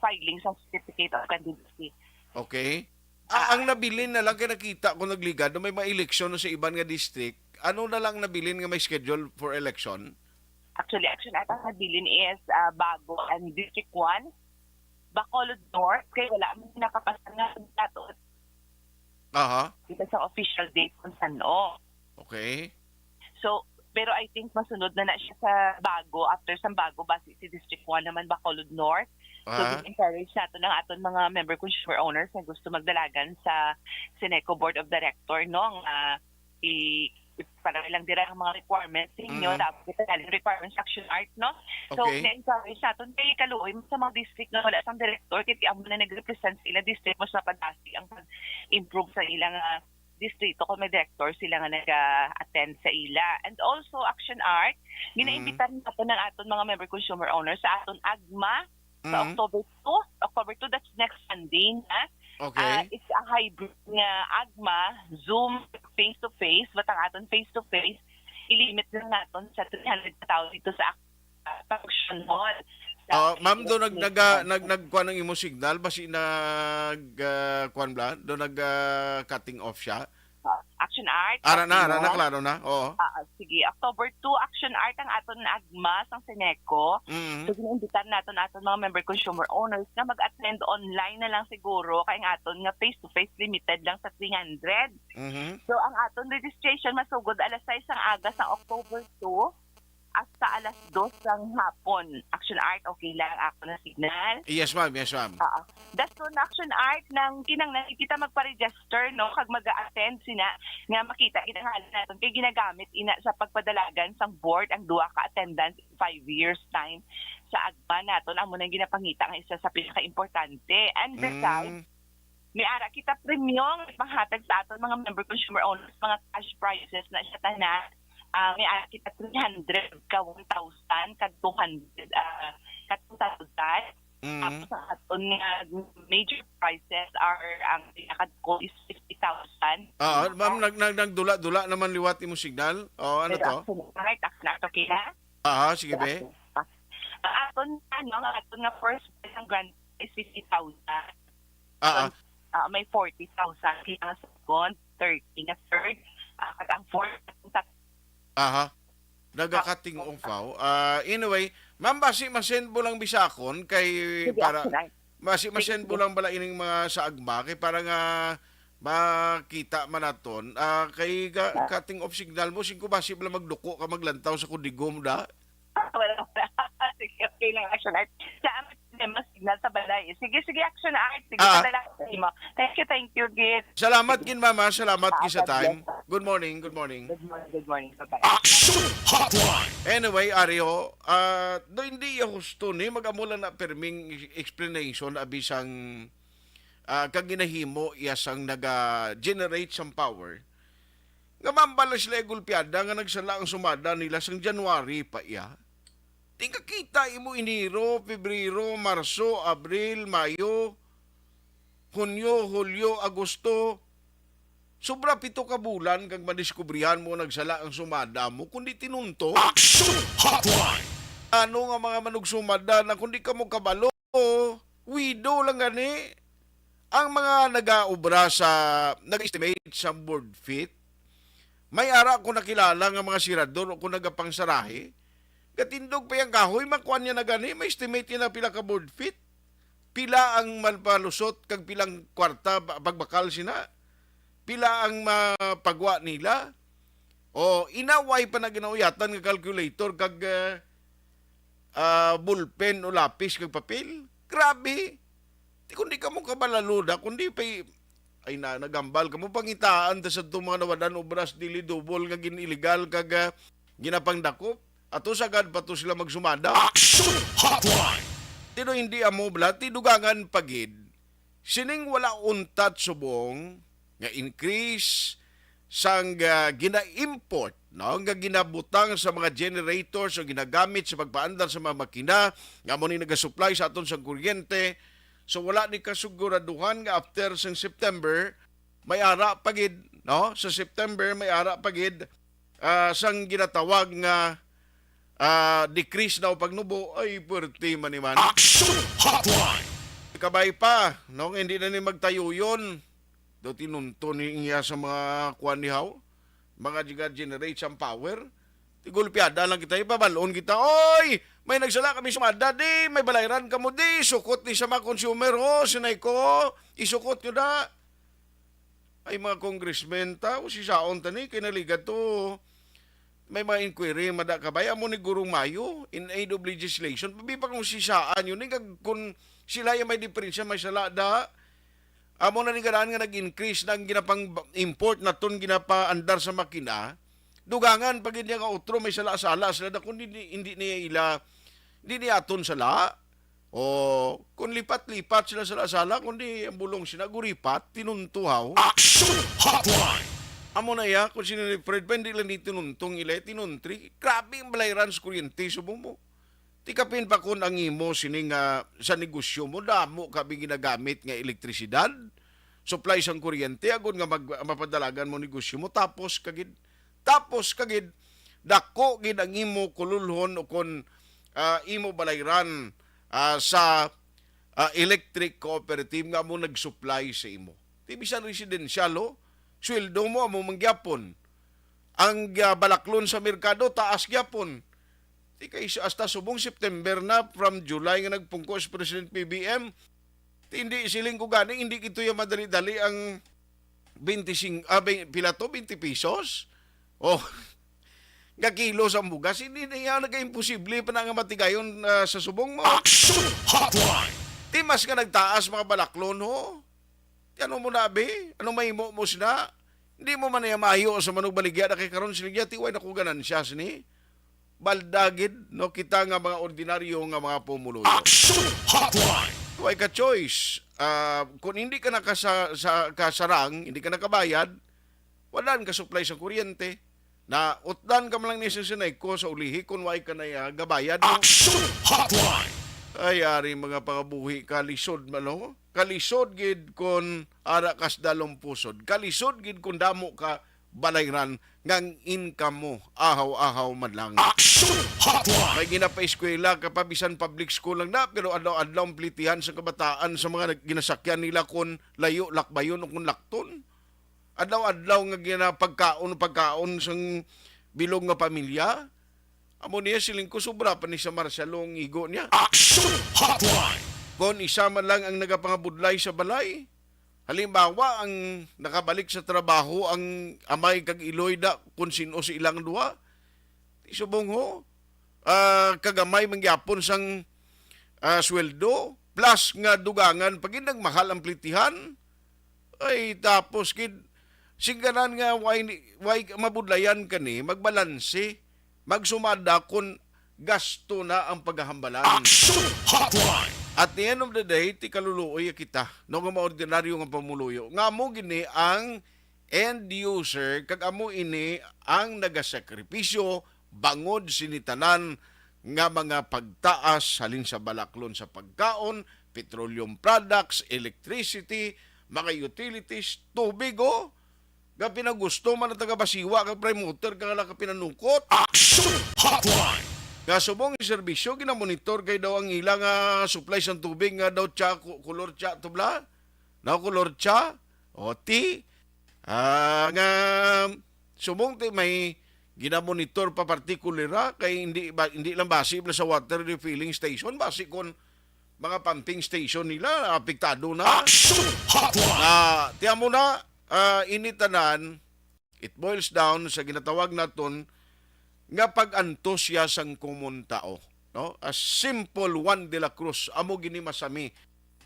filing sa certificate of candidacy. Okay. Ah, ang nabilin na lang kay nakita ko nagligad na may mga eleksyon sa iban nga district. Ano na lang nabilin nga may schedule for election? Actually, Action Art, ang nabilin is, ah, Bago and District one, Bacolod North, kay wala man nakapasa nga dato. Aha. Kita sa official date kung saan, oh. Okay. So, pero I think masunod na na siya sa Bago, after sa Bago, basi si District one naman, Bacolod North. So, ah, gin-encourage nato ang aton mga member consumer owners nga gusto magdalagan sa Sineco Board of Director, no, nga i-, para lang dira ang mga requirements sa inyo, mm, tapos kita galing requirements sa Action Art, no? So, okay, na-encourage naton kay kaluoy sa mga district nga wala sang director, kay amo na nag-represent sa ila district, mas napadasi ang pag-improve sa ila nga distrito kung may director sila nga naga-attend sa ila. And also, Action Art, ginaimbitar, mm, naton ang aton mga member consumer owners sa aton AGMA sa, mm, October two. October two, that's next Sunday, ha? Okay. Ah, it's a hybrid nga AGMA, Zoom, face-to-face, but ang aton face-to-face, ilimit lang naton sa three hundred ka tawo dito sa ah, Production Hall. Sa, oh, ma'am, do nag-, naga-, nag-, nagkuan ang imo signal, basi nag, ah, kuan bala, do nag, ah, cutting off siya. Ah, Action Art, ara na, okay, ara na, no? Klaro na. Oo. Ah, ah, sige. October two, Action Art ang aton AGMA sang Sineco. Mm-hmm. So, ginaimbitar naton aton mga member consumer owners nga mag-attend online na lang siguro, kay ang aton nga face-to-face limited lang sa three hundred. Mm-hmm. So, ang aton registration masugod alas sais sang aga sang October two. Hasta alas dos sang hapon. Action Art, okay lang ako na signal? Yes, ma'am. Yes, ma'am. Oo. Dason, Action Art, nang kinahanglan kita magpa-register, no? Kag mag-attend sina nga makita gid ang ngalan naton kay ginagamit ina sa pagpadalagan sang board ang duha ka attendance in five years time sa AGMA naton. Amo nang ginapangita nga isa sa pinakaimportante. And besides, mm, may ara kita premyo nga ipanghatag sa aton mga member consumer owners, mga cash prizes na siya tanan. Ah, may ara kita three hundred ka one thousand, ka two hundred, ah, ka two thousand. Mm. Tapos ang aton nga major prizes are, ang pinakadako is fifty thousand. Ah, ma'am, nag-, nag-, nagdula-dula naman liwat imo signal. Oh, ano to? Pero ako na, right, ako na to, okay na? Ah, sige, be. Ang aton, ano, ang aton nga first prize, ang grand prize, fifty thousand. Ah, ah. So, ah, may forty thousand kay ang second, thirty nga third, ah, kag ang fourth, ang tat- Aha. Nagakating-ong, ah, anyway, Ma'am, basi masend mo lang bisakon kay Sige, para action item. Basi Sige, masend mo sige. lang bala ining mga sa agma kay para nga makita man naton. Ah, kay ga- Ah. cutting off signal mo, singko basi bala magduko ka maglantaw sa kudigom da. Ah, wala, wala. Sige, okay lang, action art. Sa amin, may mga signal sa balay. Sige, sige, action art. Sige, Ah. padala ko sa imo. Thank you, thank you, Gid. Salamat gid, mama. Salamat Ah, gid sa God time. bless. Good morning, good morning. Good morning, good morning. Bye-bye. Action Hotline. Anyway, Ario, ah, do hindi ya husto ni mag-amo lang na perming explanation abi sang, ah, kag ginahimo iya sang naga-generate sang power. Nga mambal na sila gulpiada nga nagsala ang sumada nila sang January pa iya. Di ka kita imo Enero, Pebrero, Marso, Abril, Mayo, Hunyo, Hulyo, Agosto. Sobra pito ka bulan kag madiskubrihan mo nagsala ang sumada mo, kundi tinunto. Action Hotline! Ano nga mga manugsumada na kundi kamo kabalo, wido lang gani. Ang mga nagaobra sa, nag-estimate sa board fit, may ara ko nakilala nga mga sirador o kung nagapangsarahi, gatindog pa yang kahoy, makuan niya na gani, may estimate niya na pila ka board fit, pila ang mapalusot, kag pilang kwarta ba- pagbakal sina, pila ang mapagwa nila. O, inaway pa na ginauyatan nga calculator kag, eh, ah, bulpen o lapis kag papel. Grabe. Di, kung di ka mo kabalalo na, kung di pa i-, ay na, nagambal ka mo, pangitaan ta sa itong mga nawadan obras dili double nga gin-illegal kag, ah, ginapangdakop. Ato sagad pa to sila magsumada. Action Hotline! Tino hindi amo bala, tidugangan pagid. Sining wala untat subong nga increase sang, ah, gina-import, no, nga ginabutang sa mga generators o ginagamit sa pagpaandar sa mga makina nga amo ni nagasupply sa aton sang kuryente. So, wala ni kasiguraduhan nga after sang September, may ara pa gid, no? Sa September, may ara pa gid, ah, sang ginatawag nga, ah, decrease na o pagnubo. Ay, puwerte man ni man. Action Hotline! Kabay pa, no? Nga hindi na ni magtayuyon. Do tinunto ni iya sa mga kuan ni haw, mga giga-generate sang power. Tigulpiada lang kita, ipabalon kita, "Oy, may nagsala kami sumada, di, may balayran kamo, di, sukot ni sa mga consumer, ho, sinay ko, isukot nyo da." Ay, mga congressmen ta, o si saon ta ni, kay naligat to, may mga inquiry, mada kabay, amo ni Gurong Mayo, in aid of legislation, pabi pa kung si saan yun, eh, kag kung sila yung may diferensya, may sala da, amo na ni ganaan nga nag-increase na ang ginapang import naton, ginapaandar sa makina. Dugangan pa gid niya nga utro may sala-sala sila na kung hindi, hindi niya ila, hindi niya aton sala. O kung lipat-lipat sila sala-sala, kundi ang bulong sila guripat, tinuntuhaw. Action Hotline! Amo na iya, kung sino ni Fred pa, hindi lang ni tinuntong ila, tinuntri. Grabe ang balayran sa kuryente, subong mo. Ti kapin pa kun ang imo sini nga sa negosyo mo, damo ka bi ginagamit nga elektrisidad, supply sang kuryente, agod nga mag-, mapadalagan mo negosyo mo, tapos kagid, tapos kagid, dako gid ang imo kululhon o kun, ah, imo balayran, ah, sa, ah, electric cooperative nga amo nag-supply sa imo. Ti bisan residential, oh, sweldo mo amo mangyapon. Ang, ah, balaklon sa merkado taas gyapon. Ti kay sa, hasta subong September na, from July nga nagpungko si President P B M, ti hindi siling ko gani, hindi kito ya madali-dali ang twenty-five, ah, bay-, pila to, twenty pesos? Oh, nga kilo sa bugas, hindi na iya nagka-imposible pa na nga matigayon, ah, sa subong mo. Action Hotline! Ti mas nga nagtaas mga balaklon, ho? Ti ano mo na, abi? Ano mahimo mo sina? Hindi mo man iya maayo sa manugbaligya na kay karon siligya, ti way na ko ganansya sini. Balda gid, no, kita nga mga ordinaryo nga mga pumuluyo. Action Hotline! Way ka choice. Ah, kung hindi ka nakasa-, sa, kasarang, hindi ka nakabayad, wala ka supply sa kuryente. Na utdan ka man lang ni sa sinay ko sa ulihi kung way ka na, ah, gabayad mo. Action Hotline! Ay, ari mga pangabuhi, kalisod man, no? Kalisod gid kun ara kas dalong pusod. Kalisod gid kun damo ka balayran nga ang income mo, ahaw-ahaw man lang. Action Hotline! May ginapaeskwela ka pa, bisan public school lang na, pero adlaw-adlaw ang plitihan sa kabataan sa mga nag-, ginasakyan nila kun layo lakbayon o kun lakton. Adlaw-adlaw nga ginapagkaon, pagkaon sang bilog nga pamilya. Amo niya, siling ko, sobra pa ni sa Marshall ang igo niya. Action Hotline! Kon isa man lang ang nagapangabudlay sa balay, halimbawa, ang nakabalik sa trabaho ang amay kag iloy da kung sino sa ilang duha, ti subong ho, ah, kagamay man gyapon sang, ah, sweldo, plus nga dugangan pa gid nagmahal ang plitihan. Ay, tapos gid, singganan nga way, way mabudlayan ka ni, magbalanse, magsumada kon gasto na ang paghahambalan. Action Hotline! At the end of the day, ti kaluluoy kita, no, nga maordinaryo nga pumuluyo. Nga mo gini ang end user, kag amo ini ang nagasakripisyo bangod sini tanan nga mga pagtaas, halin sa balaklon sa pagkaon, petroleum products, electricity, mga utilities, tubig, oh. Nga pinagusto man ang taga Basiwa kag Prime Water kag wala ka pinanukot. Action Hotline! Nga subong ang serbisyo, ginamonitor kay daw ang ila nga supply sang tubig nga daw tsa, ku-, kulor tsa, tubla? Daw kulor tsa? O, ti? Ah, nga subong ti may ginamonitor pa partikular, ah, kay hindi ba, hindi lang basi bala sa water refilling station, basi kon mga pumping station nila apektado na. Action Hotline! Na, tiyan mo na, ah, ini tanan, it boils down sa ginatawag naton nga pag-antusias sang komon tao, no? A simple Juan de la Cruz, amo gini masami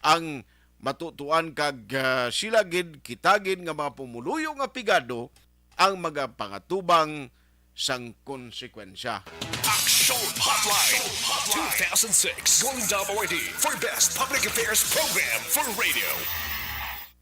ang matutuan kag, ah, sila gid, kita gid nga mga pumuluyo nga pigado ang magapangatubang sang konsekwensya. Action Hotline two thousand six Golden Dove Awardee for Best Public Affairs Program for Radio.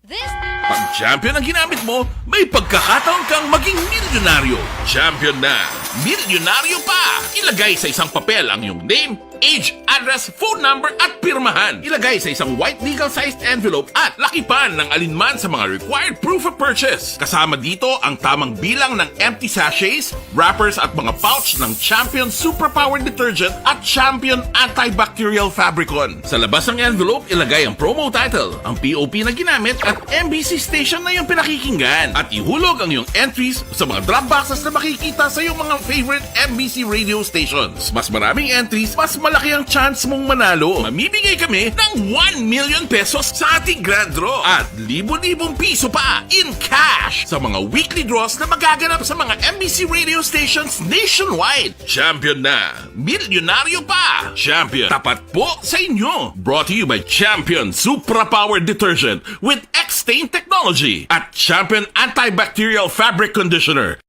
This Pag champion ang ginamit mo, may pagkakataon kang maging milyonaryo. Champion na, milyonaryo pa! Ilagay sa isang papel ang iyong name, age, address, phone number, at pirmahan. Ilagay sa isang white legal-sized envelope at lakipan ng alinman sa mga required proof of purchase. Kasama dito ang tamang bilang ng empty sachets, wrappers, at mga pouch ng Champion Superpower Detergent at Champion Antibacterial Fabricon. Sa labas ng envelope, ilagay ang promo title, ang P O P na ginamit, at M B C station na iyong pinakikinggan. At ihulog ang iyong entries sa mga drop boxes na makikita sa iyong mga favorite M B C radio stations. Mas maraming entries, mas malaki ang chance mong manalo. Mamimigay kami ng one million pesos sa ating grand draw at libo-libong piso pa in cash sa mga weekly draws na magaganap sa mga M B C radio stations nationwide. Champion na! Milyonaryo pa! Champion, tapat po sa inyo! Brought to you by Champion Supra Power Detergent with X-Stain Technology at Champion Antibacterial Fabric Conditioner.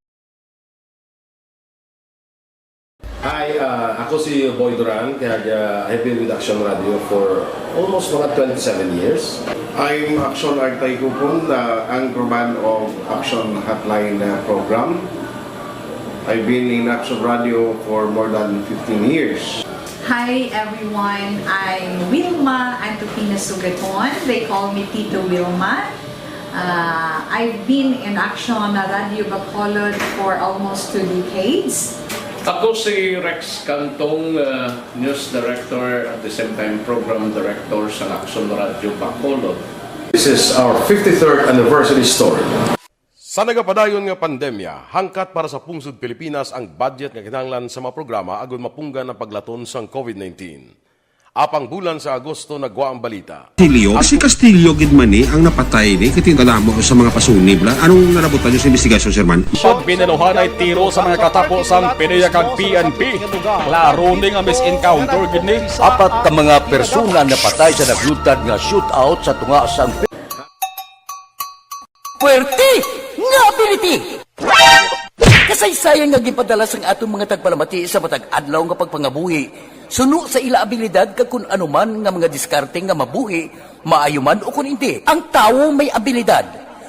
Hi, uh, ako si Boy Duran, kag, uh, I've been with Action Radio for almost mga twenty-seven years. I'm Action Artay Kupon, the anchorman of Action Hotline, uh, program. I've been in Action Radio for more than fifteen years. Hi everyone, I'm Wilma Antofina Sugaton. They call me Tito Wilma. Uh, I've been in Action Radio Bacolod for almost two decades. Ako si Rex Cantong, uh, news director, at the same time program director sa Action Radio Bacolod. This is our fifty-third anniversary story. Sa nagapadayon nga pandemya, hangkat para sa pungsod Pilipinas ang budget nga kinahanglan sa mga programa agud mapunggan ang paglaton sang COVID nineteen. Apang bulan sa Agosto nagwa ang balita. Castillo? Si Castillo gid man ni ang napatay ni, kay kadamo sa mga pasunib la. Anong nalabutan niyo sa investigasyon, Sir Man? Pag binaluhan ay tiro sa mga katapo sang PDEA kag P N P. Klaro ni nga mis-encounter gid ni. Apat ka mga persona napatay sa naglutad nga shootout sa tunga sang Puwerte nga ability! Kasaysayan nga ginpadala sang aton mga tagpalamati sa matag adlaw nga pagpangabuhi, suno sa ila abilidad kag kun ano man nga mga diskarte nga mabuhi, maayo man o kun indi. Ang tawo may abilidad.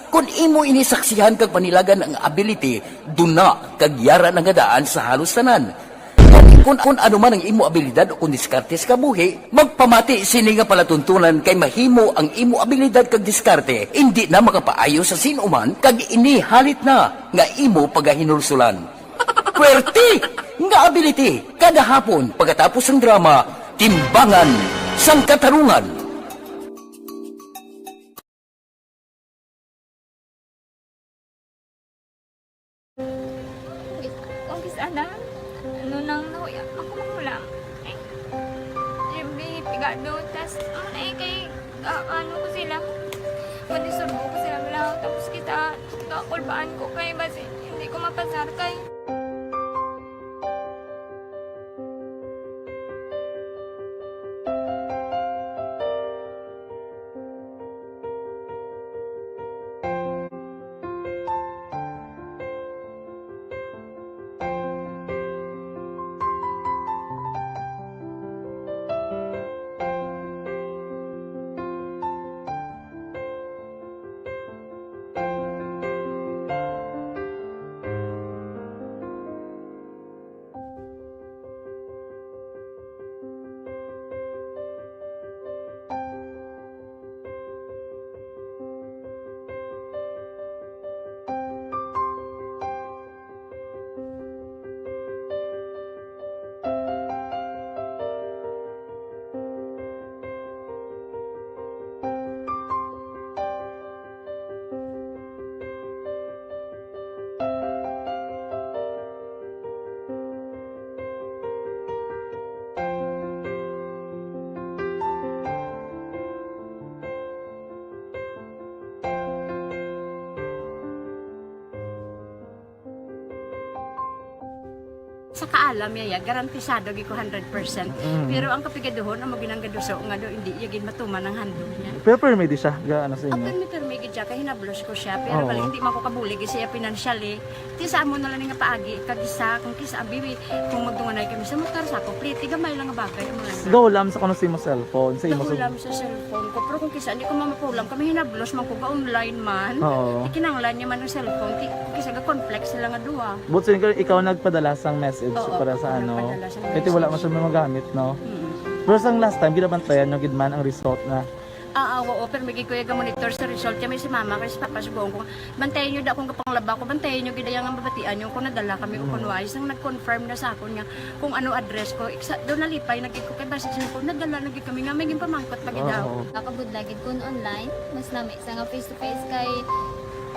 Kun imo ini saksihan kag panilagan ang ability, duna kag yara na nga daan sa halos tanan. Kun, kun ano man ang imo abilidad o kun diskarte sa kabuhi, magpamati sini nga palatuntunan kay mahimo ang imo abilidad kag diskarte indi na makapaayo sa sin-o man kag ini halit na nga imo pagahinulsulan. Puwerte nga ability kada hapon pagkatapos sang drama, Timbangan sang Katarungan. Ang kis-, ana? Ano nang nahuya ako manghulam? Eh, siyempre, pigado. Tas, ano na eh, kay, ah, ano ko sila? Mandisturbo ko sila, wala. Tapos kita, kakulbaan ko kay basi, hindi ko mapasar kay. Sa kaalam niya, ya, garantisado gid ko hundred percent. Mm. Pero ang kapigaduhon, amo ginang gaduso nga do, hindi iya gid matuman ang handog niya. Pero permi di siya, ga, ano sa inyo? Permi, permi gid siya, kay hinablos ko siya. Pero Oo. Bali, hindi man ko kabulig siya financially. Ti sa amo na lang nga paagi, kag isa, kung kisa, abi, kung magdunganay kami sa motor, sa complete, gamay lang nga bagay, amo lang. Gahulam sa kuno sa imo cellphone, sa imo Gahulam sa cellphone ko, pero kung kisa, hindi ko mamapulam, kami hinablos man ko, ga-online man. Oo. Ti kinahanglan niya man ang cellphone, ti, kung kisa, ga-conflict sila nga duha. But siling ko, ikaw nagpadala sang message Oo, para sa ako ano. nagpadala sang Kaya ti wala man message. siya magamit, no? Mm. Pero sang last time, ginabantayan nyo gid man ang result na. Ah, ah, oo, pero may gid ko yung monitor sa result. Kaya may si mama, kay si papa, subukan ko. Bantayan nyo da akong kapanglaba ko, bantayan nyo gid ang mabatian nyo kung nadala kami o Mm. kung wais. Nang nag-confirm na sa akon nga kung ano address ko, iksa, doon nalipay na gid ko kay basi sa ko, nadala na gid kami nga may ginpamangkot pa gid Oo. ako. Nakabudla gid kun online, mas lami sa nga face to face kay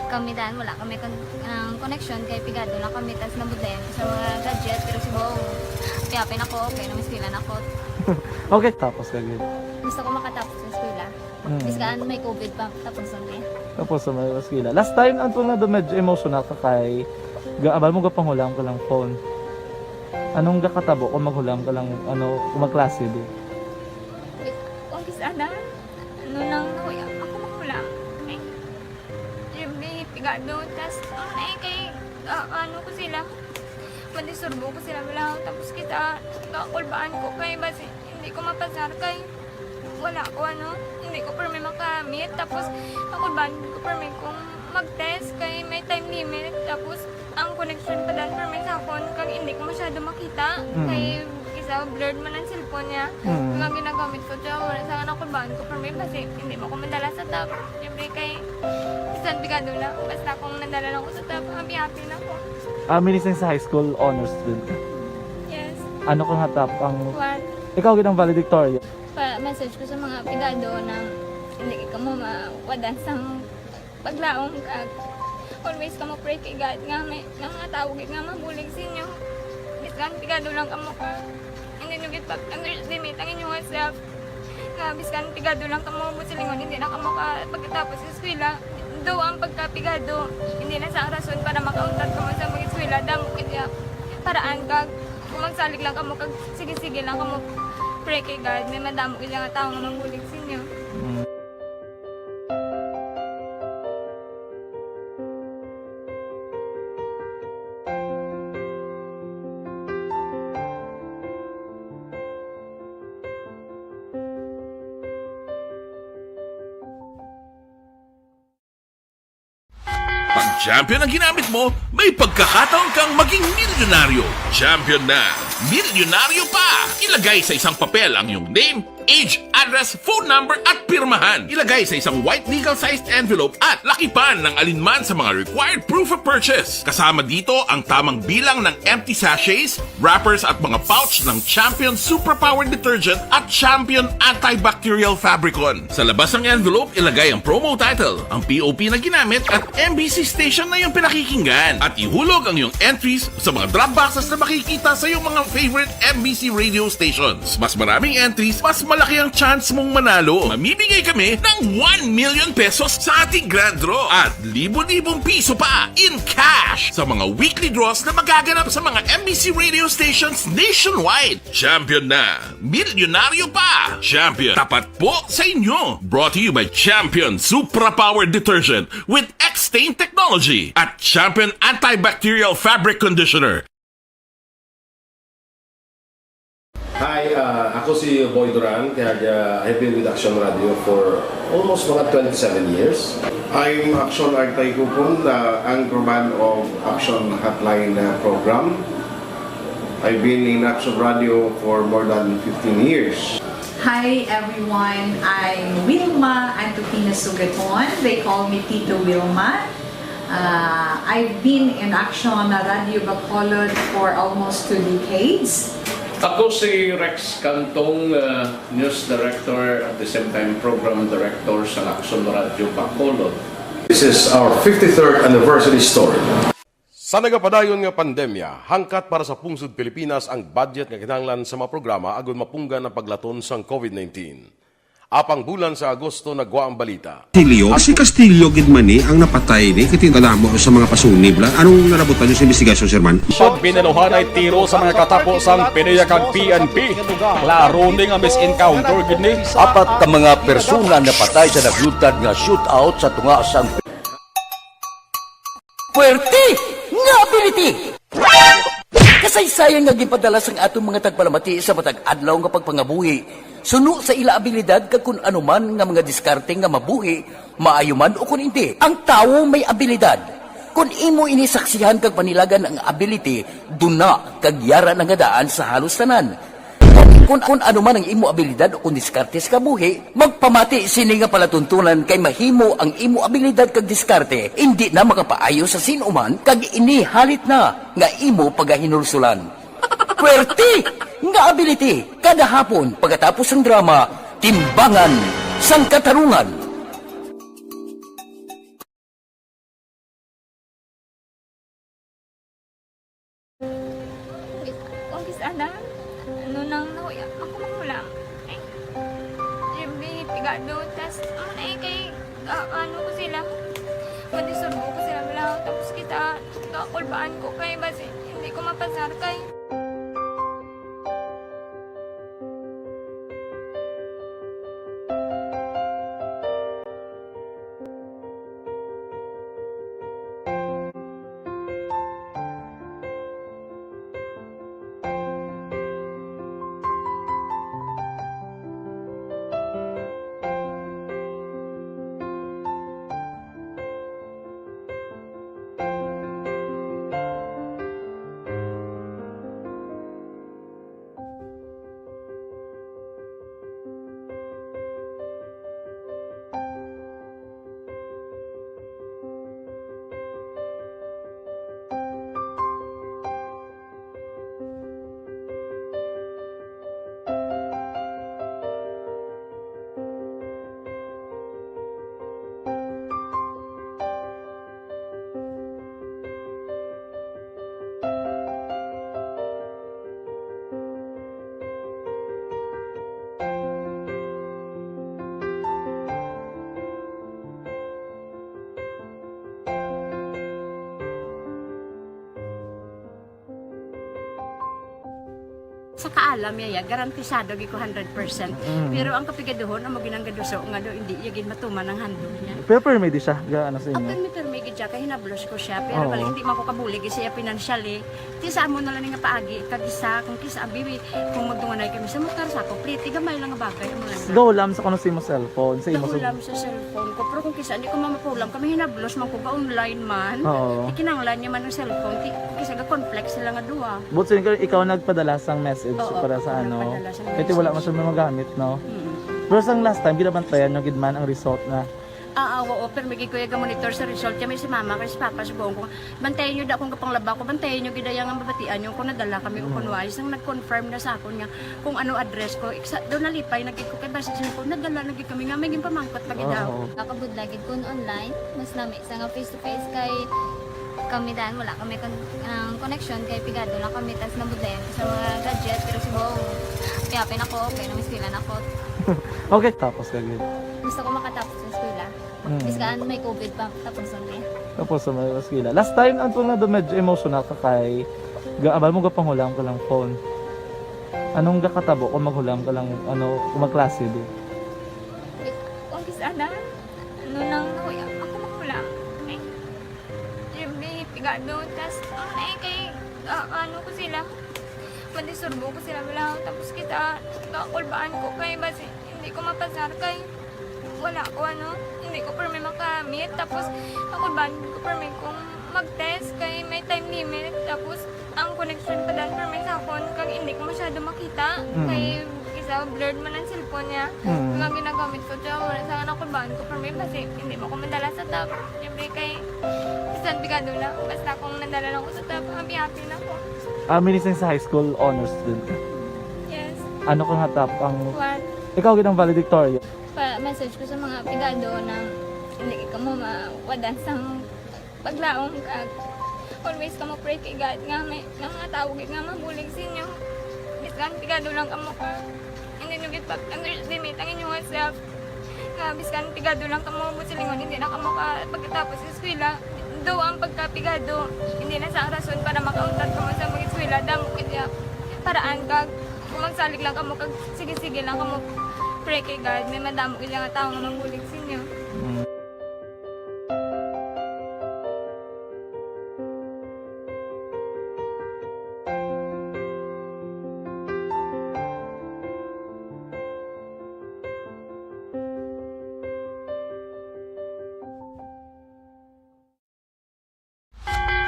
kami dan, wala kami kon-, ang connection kay pigado na kami, tas nabudlayan ko sa mga gadget, pero subong, happy-happy na ko, okay na, may eskwela na ko. Okay, tapos ka gid. Gusto ko makatapos sa eskwela. Mm. Bisan may covid pa, tapos ang eh. Tapos sa may eskwela. Last time, ang tunga do medyo emotional ka kay gaabal mo gapanghulam ka lang phone. Anong gakatabo kung maghulam ka lang, ano, kung magklase di? Kung kisa na, ano lang, nahuya ako manghulam. Ay, siyempre, pigado. Tas, ano na eh, kay, ah, ano ko sila, mandisturbo ko sila, wala. Tapos kita, kakulbaan ko kay, basi, hindi ko mapasar kay, wala ko, ano, hindi ko permi makamit. Tapos, kakulbaan ko permi kung mag-test kay may time limit. Tapos, ang connection pa dan permi sa akon, kag hindi ko masyado makita. Mm. Kay, isa, blurred man ang cellphone niya. Mm. Kag ang ginagamit ko, siya, wala sa kakulbaan ko permi, basi, hindi mo ko madala sa top. Siyempre, kay, bisan pigado na, basta kung nadala lang ko sa top, happy-happy na ko. Ah, meaning sa high school, honor student ka? Yes. Ano ka nga top ang One. Ikaw gid ang valedictorian? Pa-message ko sa mga pigado na hindi ka mo mawadan sang paglaom kag always ka mo pray kay God nga may, nga mga tawo gid nga mabulig sa inyo. Bisan pigado lang kamo ka, hindi nyo gid pag-underestimate ang inyong self. Nga bisan pigado lang kamo, busilingon, hindi na kamo ka pagkatapos sa eskwela. Though ang pagkapigado, hindi na sa ang rason para makauntat kamo sa mag-eskwela. Damo gid ya paraan kag kung magsalig lang kamo kag sige-sige lang kamo pray kay God, may madamo gid nga tawo nga mabulig sa inyo. Mm. Pag champion ang ginamit mo, may pagkakataon kang maging milyonaryo. Champion na, milyonaryo pa! Ilagay sa isang papel ang iyong name, age, address, phone number, at pirmahan. Ilagay sa isang white legal-sized envelope at lakipan ng alinman sa mga required proof of purchase. Kasama dito ang tamang bilang ng empty sachets, wrappers, at mga pouch ng Champion Superpower Detergent at Champion Antibacterial Fabricon. Sa labas ng envelope, ilagay ang promo title, ang P O P na ginamit, at M B C station na iyong pinakikinggan. At ihulog ang iyong entries sa mga drop boxes na makikita sa iyong mga favorite M B C radio stations. Mas maraming entries, mas malaki ang chance mong manalo. Mamimigay kami ng one million pesos sa ating grand draw at libo-libong piso pa in cash sa mga weekly draws na magaganap sa mga M B C radio stations nationwide. Champion na! Milyonaryo pa! Champion, tapat po sa inyo! Brought to you by Champion Supra Power Detergent with X-Stain Technology at Champion Antibacterial Fabric Conditioner. Hi, ah, ako si Boy Duran, kag, ah, I've been with Action Radio for almost mga twenty-seven years. I'm Action Artay Kupon, the anchorman of Action Hotline, ah, program. I've been in Action Radio for more than fifteen years. Hi everyone, I'm Wilma Antupina Sugaton. They call me Tito Wilma. Uh, I've been in Action Radio Bacolod for almost two decades. Ako si Rex Cantong, uh, news director, at the same time program director sa Action Radio Bacolod. This is our fifty-third anniversary story. Sa nagapadayon nga pandemya, hangkat para sa pungsod Pilipinas ang budget nga kinahanglan sa mga programa agud mapunggan ang paglaton sang COVID nineteen. Apang bulan sa Agosto nagwa ang balita. Castillo, si Castillo gid man ni ang napatay ni, kay tinala mo sa mga pasunib la. Anong nalabutan niyo sa investigasyon, Sir Man? Pag binaluhan ay tiro sa mga katapo sang PDEA kag P N P. Klaro ni nga mis-encounter gid ni. Apat ka mga persona napatay sa naglutad nga shootout sa tunga sang Puwerte nga ability! Kasaysayan nga ginpadala sang aton mga tagpalamati sa matag adlaw nga pagpangabuhi, suno sa ila abilidad kag kun ano man nga mga diskarte nga mabuhi, maayo man o kun indi. Ang tawo may abilidad. Kun imo ini saksihan kag panilagan ang ability, duna kag yara na nga daan sa halos tanan. Kun, kun ano man ang imo abilidad o kun diskarte sa kabuhi, magpamati sini nga palatuntunan kay mahimo ang imo abilidad kag diskarte indi na makapaayo sa sin-o man kag ini halit na nga imo pagahinulsulan. Puwerte nga ability kada hapon pagkatapos sang drama, Timbangan sang Katarungan. Kung kis-, kung kis-, ana, ano nang nahuya, ako mahulam. Ay, yung pigado, tas, ano na eh, kay, ah, ano ko sila, madisurbo ko sila, wala, tapos kita, kakulbaan ko kay, basi, hindi ko mapasar kay. Sa kaalam niya, ya, garantisado gyud ko hundred percent. Mm. Pero ang kapigaduhon, amo gyud ang gaduso nga daw hindi iya gid matuman ang handog niya. Pero permi di siya, ga-, ano sa inyo? Permi, permi gid siya, kay hinablos ko siya. Pero Oo. bali, hindi man ko kabulig sa iya financially. Ti sa amo na lang nga paagi, kag isa, kung kisa, abi, kung magdunganay kami sa motor, sa ako, pliti, gamay lang nga bagay, amo lang. Gahulam sa kuno sa imo cellphone, sa imo sa Gahulam sa cellphone ko, pero kung kisa, hindi ko mamapulam, kami hinablos man ko, ga-online man. Oo. Ikinanglan niya man ang cellphone, ti, kung kisa, ga-conflict sila nga duha. But so, ikaw, ikaw nagpadala sang message? Oo, para sa ano, nagpadala siya ng kay ti wala man siya magamit, no? Mm. Pero sang last time, ginabantayan nyo gid man ang result na. Ah, ah, oo, pero may gikuya ga monitor sa result kami si mama kay si papa subong ko. Bantayan nyo da kung kapanglaba ko, bantayan nyo gid ang mabatian nyo kung nadala kami o kung Mm. wala. Sang nag-confirm na sa akon nga kung ano address ko, iksa, do nalipay na gid ko kay basi siya ko, nadala na gid kami nga may ginpamangkot pa gid Oo. daw. Nakabudlay gid kun online, mas lami sa nga face to face kay kami dan wala kami kon-, ang connection kay pigado lang kami tas nabudlayan ko sa mga gadget pero subong, happy na ko, okay na, may eskwela na ko. Okay, tapos ka gid. Gusto ko makatapos sa eskwela. Mm. Bisan may covid pa, tapos ang day. Tapos sa may eskwela. Last time, ang tunga do medyo emotional ka kay gaabal mo gapanghulam ka lang phone. Anong gakatabo kung maghulam ka lang, ano, kung magklase di? Kung kis-a na, ano nang nahuya, ako maghulam. Ay, yung may pigado, tas, ano na eh, kay, ah, ano ko sila, mandisturbo ko sila, wala, tapos kita, kakulbaan ko kay, basi, hindi ko mapasar kay, wala ko, ano, hindi ko permi makamit, tapos, kakulbaan ko permi kung mag-test kay may time limit, tapos, ang connection pa dan permi sa akon, kag hindi ko masyado makita, Mm. kay, isa, blurred man ang cellphone niya, Mm. kag ang ginagamit ko, siya, wala sa kakulbaan ko permi, basi, hindi mo ko madala sa top, siyempre kay, bisan pigado na, basta kung nadala lang ko sa top, happy-happy na ko. Ah, meaning sa high school honors student ka? Yes. Ano ka nga top ang One. Ikaw gid ang valedictorian? Pa-message ko sa mga pigado na hindi ka mo mawadan sa paglaom kag always ka mo pray kay God nga may, nga mga tawo gid nga mabulig sa inyo. Bisan pigado lang kamo ka. Hindi nyo gid pag-underestimate ang inyong self. Nga bisan pigado lang kamo, buot silingon, hindi na kamo ka pagkatapos sa eskwela. Daw ang pagkapigado, hindi na sa rason para makauntat kamo sa mag-eskwela. Damo gid ya paraan kag kung magsalig lang kamo kag sige-sige lang kamo pray kay God, may madamo gid nga tawo nga mabulig sa inyo. Mm.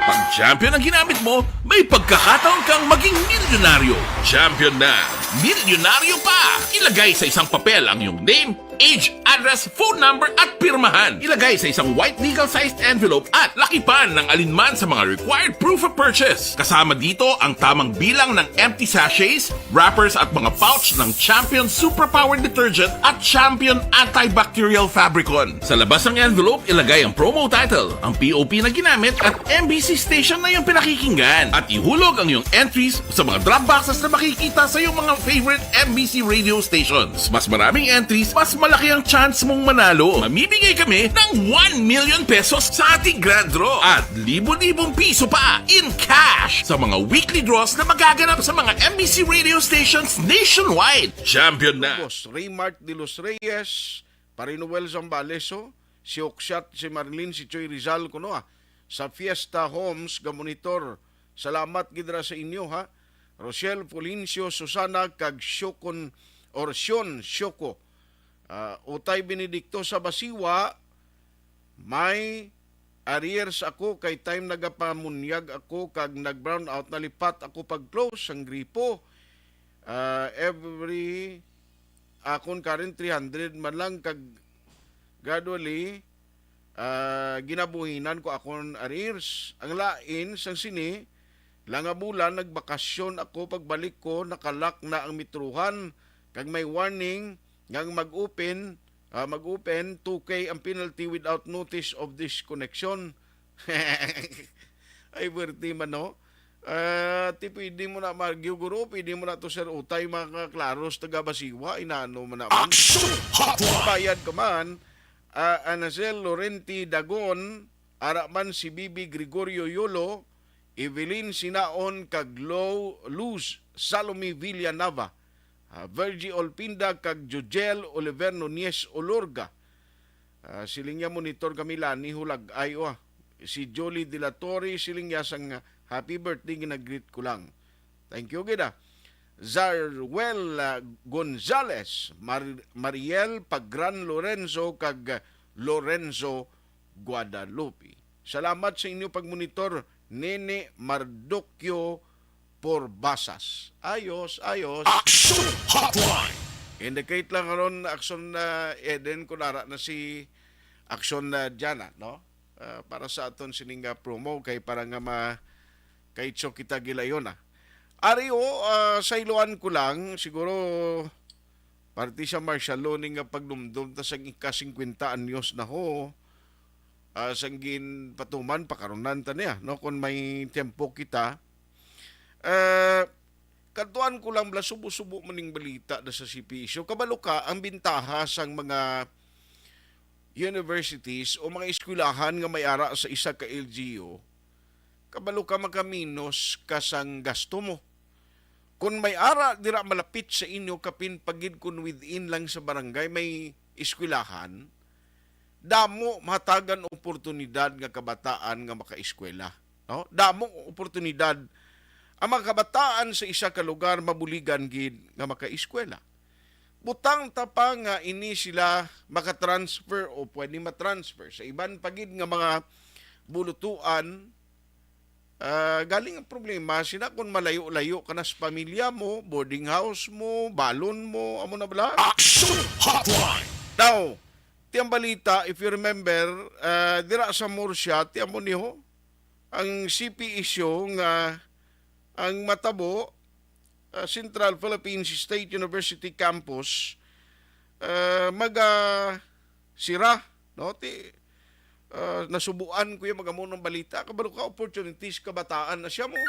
Pag champion ang ginamit mo, may pagkakataon kang maging milyonaryo. Champion na, milyonaryo pa! Ilagay sa isang papel ang iyong name, age, address, phone number, at pirmahan. Ilagay sa isang white legal-sized envelope at lakipan ng alinman sa mga required proof of purchase. Kasama dito ang tamang bilang ng empty sachets, wrappers at mga pouch ng Champion Superpower Detergent at Champion Antibacterial Fabricon. Sa labas ng envelope, ilagay ang promo title, ang P O P na ginamit at M B C station na iyong pinakikinggan. At ihulog ang iyong entries sa mga drop boxes na makikita sa iyong mga favorite M B C radio stations. Mas maraming entries, mas malaki ang chance mong manalo. Mamimigay kami ng one million pesos sa ating grand draw at libo-libong piso pa in cash sa mga weekly draws na magaganap sa mga M B C radio stations nationwide. Champion na! Boss Raymart de los Reyes, Pare Noel Zambales, oh, si Okshat, si Marlene, si Choy Rizal, kuno, ah, sa Fiesta Homes, gamonitor. Salamat gid ra sa inyo, ha. Rochelle Fulgencio, Susana, kag Shokon, or Shion Shoko. Ah, Utay Benedicto sa Basiwa, may arrears ako kay time nagapamunyag ako kag nag-brown out, nalipat ako pag-close sang gripo. Ah, every akon current three hundred man lang kag gradually, ah, ginabuhinan ko akon arrears. Ang lain sang sini, lang nga bulan nagbakasyon ako, pagbalik ko nakalak na ang metrohan kag may warning nga ang mag-open, ah, mag-open two K ang penalty without notice of disconnection. Ay, birthday man, no? Ah, ti pwede mo na mag-argue, guro, pwede mo na to, Sir Utay, makaklaro sa taga Basiwa, inano man naman. Action Hotline! Bayad ka man, ah, Anacel Lorente Dagon, ara man si Bibi Gregorio Yolo, Evelyn Sinaon, kag Lo-, Luz Salome Villanava, ah, Virgie Olpinda, kag Jojel Oliver Nunez Olorga. Ah, siling niya, monitor kami, Lani Hulag-ay, oh, ah. Si Jolie de la Torre, siling niya, sang happy birthday, ginagreet ko lang. Thank you gid, ah. Zarwel, ah, Gonzales, Mar-, Mariel Pagran Lorenzo, kag, ah, Lorenzo Guadalupe. Salamat sa inyo pagmonitor, Nene Mardoquio Porbasas. Ayos, ayos. Action Hotline! Indicate lang karon, Action, ah, Eden, kung ara na si Action, ah, Jana, no? Ah, para sa aton sining, ah, promo, kay para nga ma-, kay cho kita gilayon, ah. Ari, oh, ah, sa iluan ko lang, siguro, parte sa martial law ni nga pagdumdom ta sa ika-singkwenta anyos na ho, ah, sang ginpatuman, pakarunan ta niya, no? Kung may tiyempo kita. Eh, kadtuan ko lang, bala, subo-subo man ning balita na sa C P S U. Kabalo ka, ang bintaha sang mga universities o mga eskwelahan nga may ara sa isa ka L G U, kabalo ka, makaminos ka sang gasto mo. Kung may ara dira malapit sa inyo, kapin pa gid kung within lang sa barangay may eskwelahan, damo mahatagan oportunidad nga kabataan nga makaeskwela, no? Damo oportunidad ang mga kabataan sa isa ka lugar mabuligan gid nga makaeskwela. Butang ta pa nga ini sila makatransfer o pwede matransfer sa iban pa gid nga mga bulutuan. Ah, galing ang problema, sina kung malayo-layo ka na sa pamilya mo, boarding house mo, balon mo, amo na bala? Action Hotline! Now, ti ang balita, if you remember, ah, dira sa Murcia, ti amo niho, ang C P S U nga ang matabo, ah, Central Philippines State University Campus, ah, maga sira, no? Ti, ah, nasubuan ko yung mga munong balita. Kabalo ka, opportunities, kabataan na siya mo.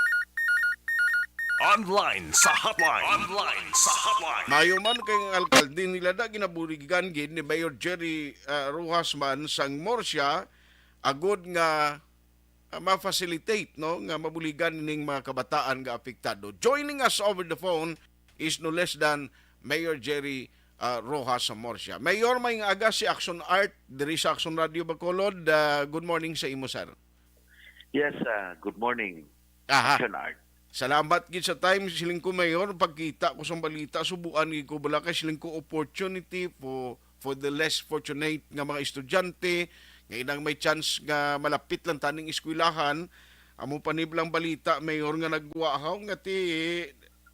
Online sa hotline. Online sa hotline. Mayo man kay ang alkalde nila da ginabuligan gid ni Mayor Jerry, ah, Rojas man sang Murcia, agod nga, ah, ma-facilitate, no, nga mabuligan ning mga kabataan nga apektado. Joining us over the phone is no less than Mayor Jerry, ah, Rojas sa Murcia. Mayor, may aga si Action Art diri sa Action Radio Bacolod. Ah, good morning sa imo, sir. Yes, ah, good morning, Aha. Action Art. Salamat gid sa time, siling ko, Mayor. Pagkita ko sa balita, subuan gid ko bala kay siling ko opportunity for, for the less fortunate nga mga estudyante nga inang may chance nga malapit lang taning eskwelahan. Amo pa ni bala ang balita, Mayor, nga nagwahaw nga ti,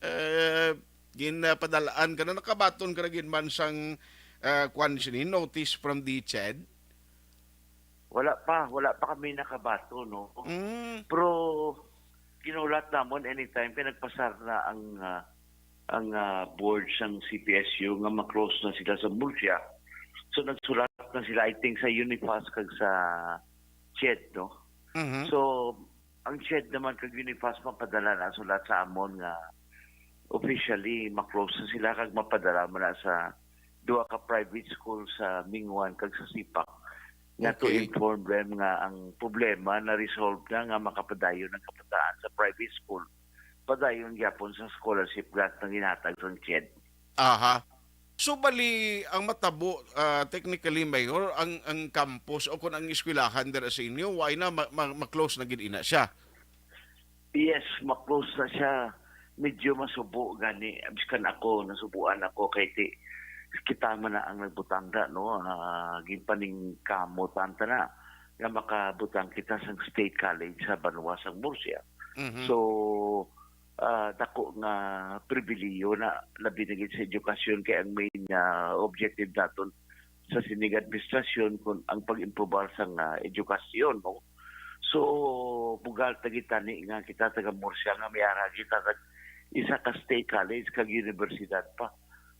eh, ginpadalaan ka na, nakabaton ka na gid man sang, eh, kwan sini, notice from the CHED? Wala pa, wala pa kami nakabato, no? Mm. Pero ginulat namon anytime kay nagpasar na ang, ah, ang, ah, board sang C P S U nga ma-close na sila sa Murcia. So nagsulat na sila, I think, sa UNIFAS kag sa CHED, no? Mhm. So ang CHED naman kag UNIFAS mapadala na sulat sa amon nga officially ma-close na sila kag mapadala man na sa duha ka private school sa Mingwan kag sa Sipak nga to Okay. inform them nga ang problema na-resolve na, nga makapadayon ang kabataan sa private school, padayon gyapon sa scholarship grant nga ginhatag sang CHED. Aha. So, bali, ang matabo, ah, technically, Mayor, ang, ang campus o kung ang eskwelahan dira sa inyo, why na ma-, ma-, ma-close na gid ina siya? Yes, ma-close na siya. Medyo masubo gani, biskan ako, nasubuan ako kay ti, kita man na ang nagbutang da, no? Ah, ginpaningkamot ta na nga makabutang kita sa state college sa banwa sang Murcia. Mhm. So, ah, dako nga pribilihiyo na, labi na gid sa edukasyon, kay ang main nga objective naton sa sining administrasyon kun ang pag-improbar sang, ah, edukasyon, no? So, bugal ta gid tani nga kita taga Murcia nga may ara kita tag isa ka state college kag universidad pa.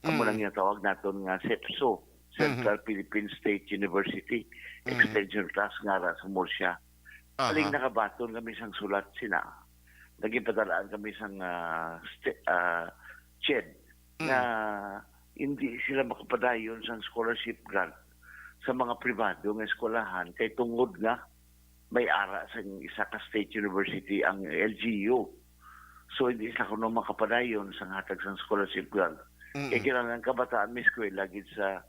Amo Mm. lang yung tawag naton nga sepso, Central Mhm. Philippine State University, Mhm. extension class nga ara sa Murcia. Aha. Aling nakabaton kami sang sulat sina. Naging padalaan kami sang, ah, sti-, ah, CHED Mm. nga hindi sila makapadayon sang scholarship grant sa mga pribado nga eskwelahan kay tungod nga may ara sang isa ka state university ang L G U. So, hindi sila kuno makapadayon sang hatag sang scholarship grant. Mm. Kay kinahanglan kabataan may eskwela gid sa,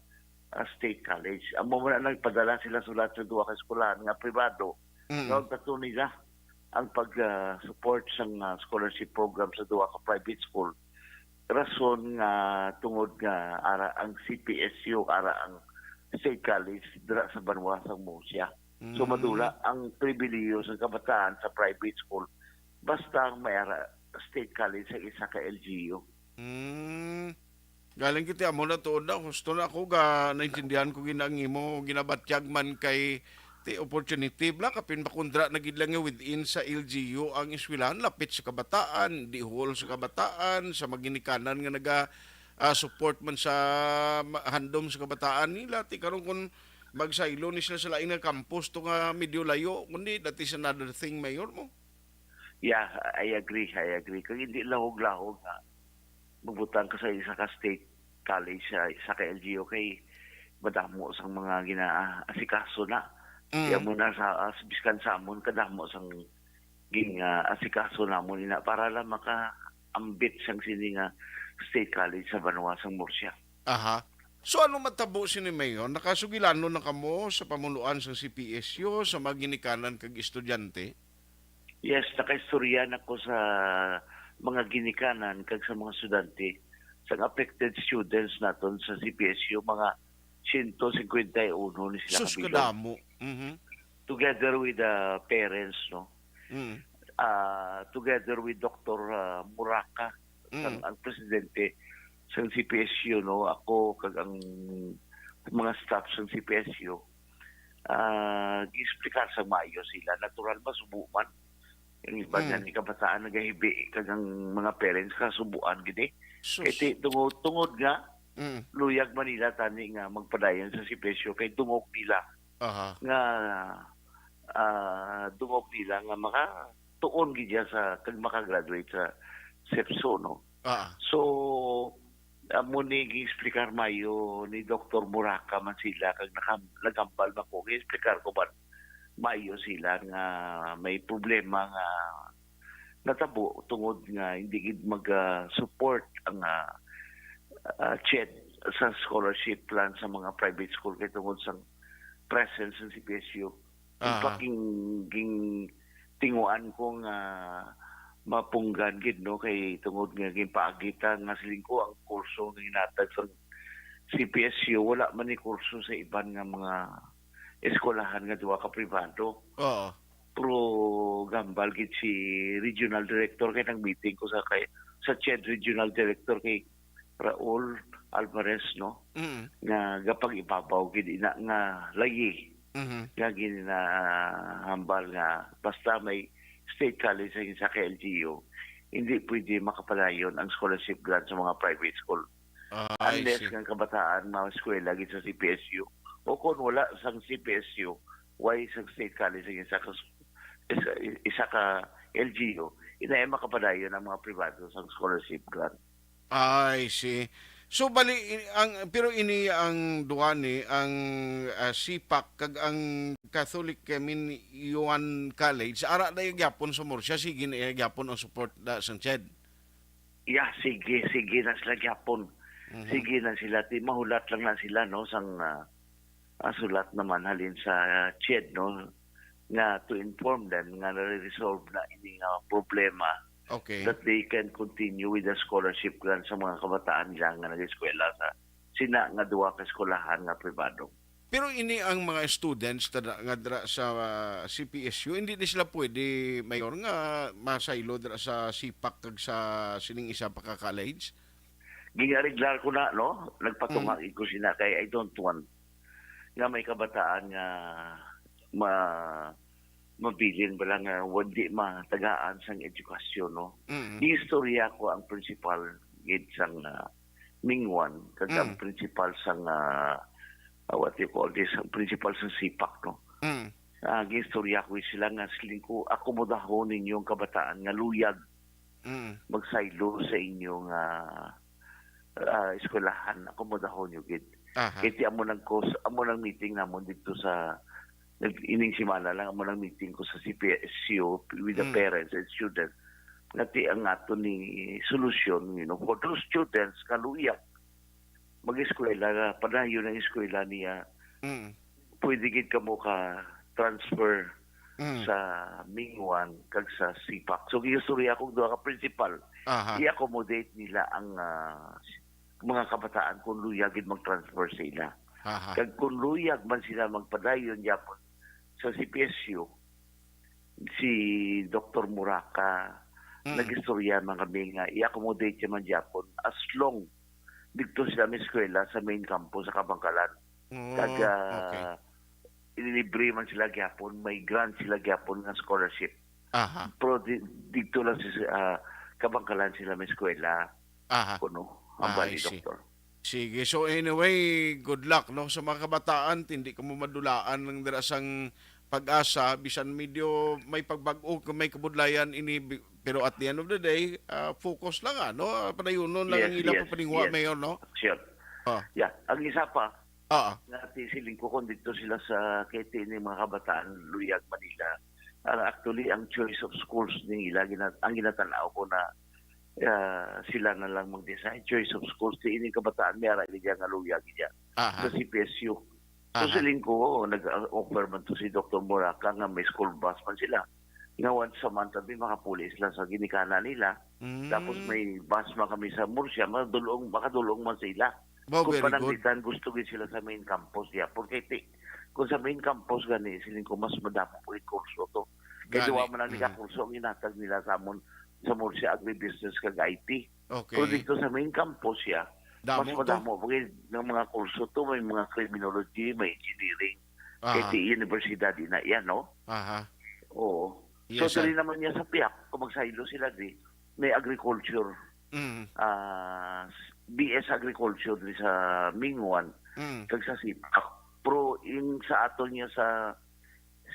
ah, state college. Amo man na nagpadala sila sulat sa duha ka eskwelahan nga pribado Mm. nga magpatuloy nila ang pag, ah, support sang, ah, scholarship program sa duha ka private school. Rason nga tungod nga ara ang C P S U, ara ang state college dira sa banwa sang Murcia. So, Mm. madula ang pribilihiyo sa kabataan sa private school basta ang may ara State College sa isa ka L G U. Hmm. Galing kita amo na tuod na, husto na ako ga naintindihan ko gina ang imo ginabatyag man kay ti opportunity bla kapin makundra na gid lang nga within sa L G U ang eskwelahan, lapit sa kabataan, di hall sa kabataan, sa maginikanan nga naga ah, support man sa ma- handom sa kabataan nila, ti karon kun magsaylo ni sila sa lain nga campus to nga medyo layo, kundi that is another thing, Mayor mo. Yeah, I agree, I agree. Kag hindi lahog-lahog nga magbutang ka sa isa ka state college sa isa ka L G U kay madamo sang mga ginaasikaso na. Kaya Mm. mo na sa as biskan sa amon kadamo sang ging ah, asikaso namon ina para lang makaambit sang sini nga state college sa banwa sang Murcia. Aha. So ano matabo sini, Mayor? Nakasugilanon na kamo sa pamunuan sang C P S U sa mga ginikanan kag estudyante? Yes, nakaistorya na ko sa mga ginikanan kag sa mga estudyante, sa affected students naton sa C P S U, mga siyento singkwenta y uno ni sila Sus, kabilog. Kadamo. Mhm. Together with the parents, no? Mm. Ah, together with Doctor ah, Muraka, Mm. ang, ang presidente sa C P S U, no? Ako kag ang mga staff sa C P S U, ah, gi-explicar sa maayo sila. Natural, masubo man. Ang iba Mm. nga ni kabataan nagahibi kag ang mga parents kasubuan gid eh. Sus. Kay ti- tungod, tungod nga Mm. luyag man nila tani nga magpadayon sa C P S U kay dungog nila Aha. nga ah, dungog nila nga makatuon gid siya sa kag makagraduate sa sepso, no? Ah. So amo ni gi-explicar mayo ni Doctor Muraka man sila kag nakam- nagambal man ko gi-explicar ko man mayo sila nga may problema nga natabo tungod nga hindi gid mag-support ang ah, ah, CHED sa scholarship plan sa mga private school kay tungod sang presence ng C P S U. In Aha. fact, ging, ging tinguan ko nga mapunggan gid, no, kay tungod nga ginpaagi ta nga siling ko ang kurso nga ginatag sa C P S U, wala man ni kurso sa iban nga mga eskwelahan nga duha ka pribado. Oo. Pero gambal gid si regional director kay nag-meeting ko sa kay sa CHED regional director kay Raul Alvarez, no, Mm. nga gapag-ibabaw gid ina nga layi Mhm. nga ginahambal nga basta may state college sa isa ka L G U, hindi pwede makapadayon ang scholarship grant sa mga private school Ah, I unless see. nga ang kabataan maeskwela gid sa C P S U o kung wala sang C P S U, why sang state college sa isa ka, isa, isa ka L G U, inay makapadayon ang mga privado sang scholarship grant. I see. So bali i- ang pero ini ang duha ni ang ah, CPAC kag ang Catholic Min Yuan College ara na gyapon sa Murcia, sige na gyapon ang support da sang CHED. Yeah, sige, sige na sila gyapon. Mhm. Sige na sila. Ti mahulat lang na sila, no, sang ah, ah, sulat naman halin sa ah, CHED, no, nga to inform them nga nare-resolve na ini nga problema Okay. that they can continue with the scholarship grant sa mga kabataan nila nga nag-eskwela sa sina nga duha ka eskwelahan nga pribado. Pero ini ang mga students tada nga dira sa ah, C P S U, hindi ni sila pwede, Mayor, nga masaylo dira sa CPAC kag sa sining isa pa ka college? Ginariglar ko na, no? Nagpatunga ko sina kay I don't want nga may kabataan nga ma mabilin bala nga hindi matagaan sang edukasyon, no? Mm. Giistorya ko ang principal gid sang ah, Mingwan kag ang Mm. principal sang ah, ah, what you call this, ang principal sang CPAC, no? Mm. Ah, giistorya ko sila nga siling ko, akomodahon ninyo ang kabataan nga luyag Mm. magsaylo sa inyong ah, ah, eskwelahan, akomodahon nyo gid. Aha. Kay ti amo nang cause, amo nang meeting namon dito sa nag ining semana lang amo nang meeting ko sa C P S U with the Mm. parents and students. Nga ti ang ato ni solusyon, you know, for those students nga luyag mag-eskwela, nga padayon ang eskwela niya, Mm. pwede gid kamo ka transfer Mm. sa Mingwan kag sa CPAC. So giistorya ko duha ka principal, Aha. i-accommodate nila ang ah, mga kabataan kung luyag gid mag-transfer sa ila. Aha. Kag kung luyag man sila magpadayon gyapon sa C P S U, si Doctor Muraka, Mm. Nag-istorya man kami nga i-accommodate siya man gyapon as long didto sila may eskwela sa main campus sa Kabankalan. Mm, Kag, ah, okay. Inilibre man sila gyapon, may grant sila gyapon nga scholarship. Aha. Pero di, didto lang sa, ah, Kabankalan sila may eskwela. Aha. Kuno, ang Ah, bali, I see. Doktor. Sige. So anyway, good luck, no, sa mga kabataan. Hindi ka mo madulaan lang dira sang pag-asa, bisan medyo may pagbag-o, may kabudlayan ini, bi-, pero at the end of the day, ah, focus lang, ano, ah, padayonon lang Yes, ang ilang yes, pagpaningwa, yes. Mayor, no? Sure. Ah. Yeah, ang isa pa, Ah. nga ti siling ko kung dito sila sa, kay ti ini mga kabataan, Luyag, Manila. Ah, actually, ang choice of schools ni ila, gina-, ang ginatanaw ko na, ah, sila na lang mag-decide, choice of schools, ti ini kabataan, may ara gid nga Luyag gid. Aha. Sa C P S U. So, Aha. siling ko, nag-offer man to si Doktor Moraca nga may school bus man sila. Nga once a month, abi, makapuli sila sa ginikanan nila. Mm. Tapos may bus man kami sa Murcia, madulong, makadulong man sila. Wow, Kung very good. pananglitan, gusto gid sila sa main campus, yeah. Porque ti-, kung sa main campus gani, siling ko, mas madamo po yung kurso to. Kaya Gani. duwa man ang Mm. nikakurso ang inatag nila sa amon, sa Murcia Agribusiness kag I T. Okay. Pero dito sa main campus, yeah, Damo mas to. madamo po yun ng mga kurso to. May mga criminology, may engineering. Aha. Kay ti universidad ina yan, no? Aha. Oo. So, Yes, sir. dali naman niya sa piyak, kung magsaylo sila di, may agriculture, Mm. ah, B S agriculture di sa Minguan, Mm. kag sa Sipak. Pero yung sa aton niya sa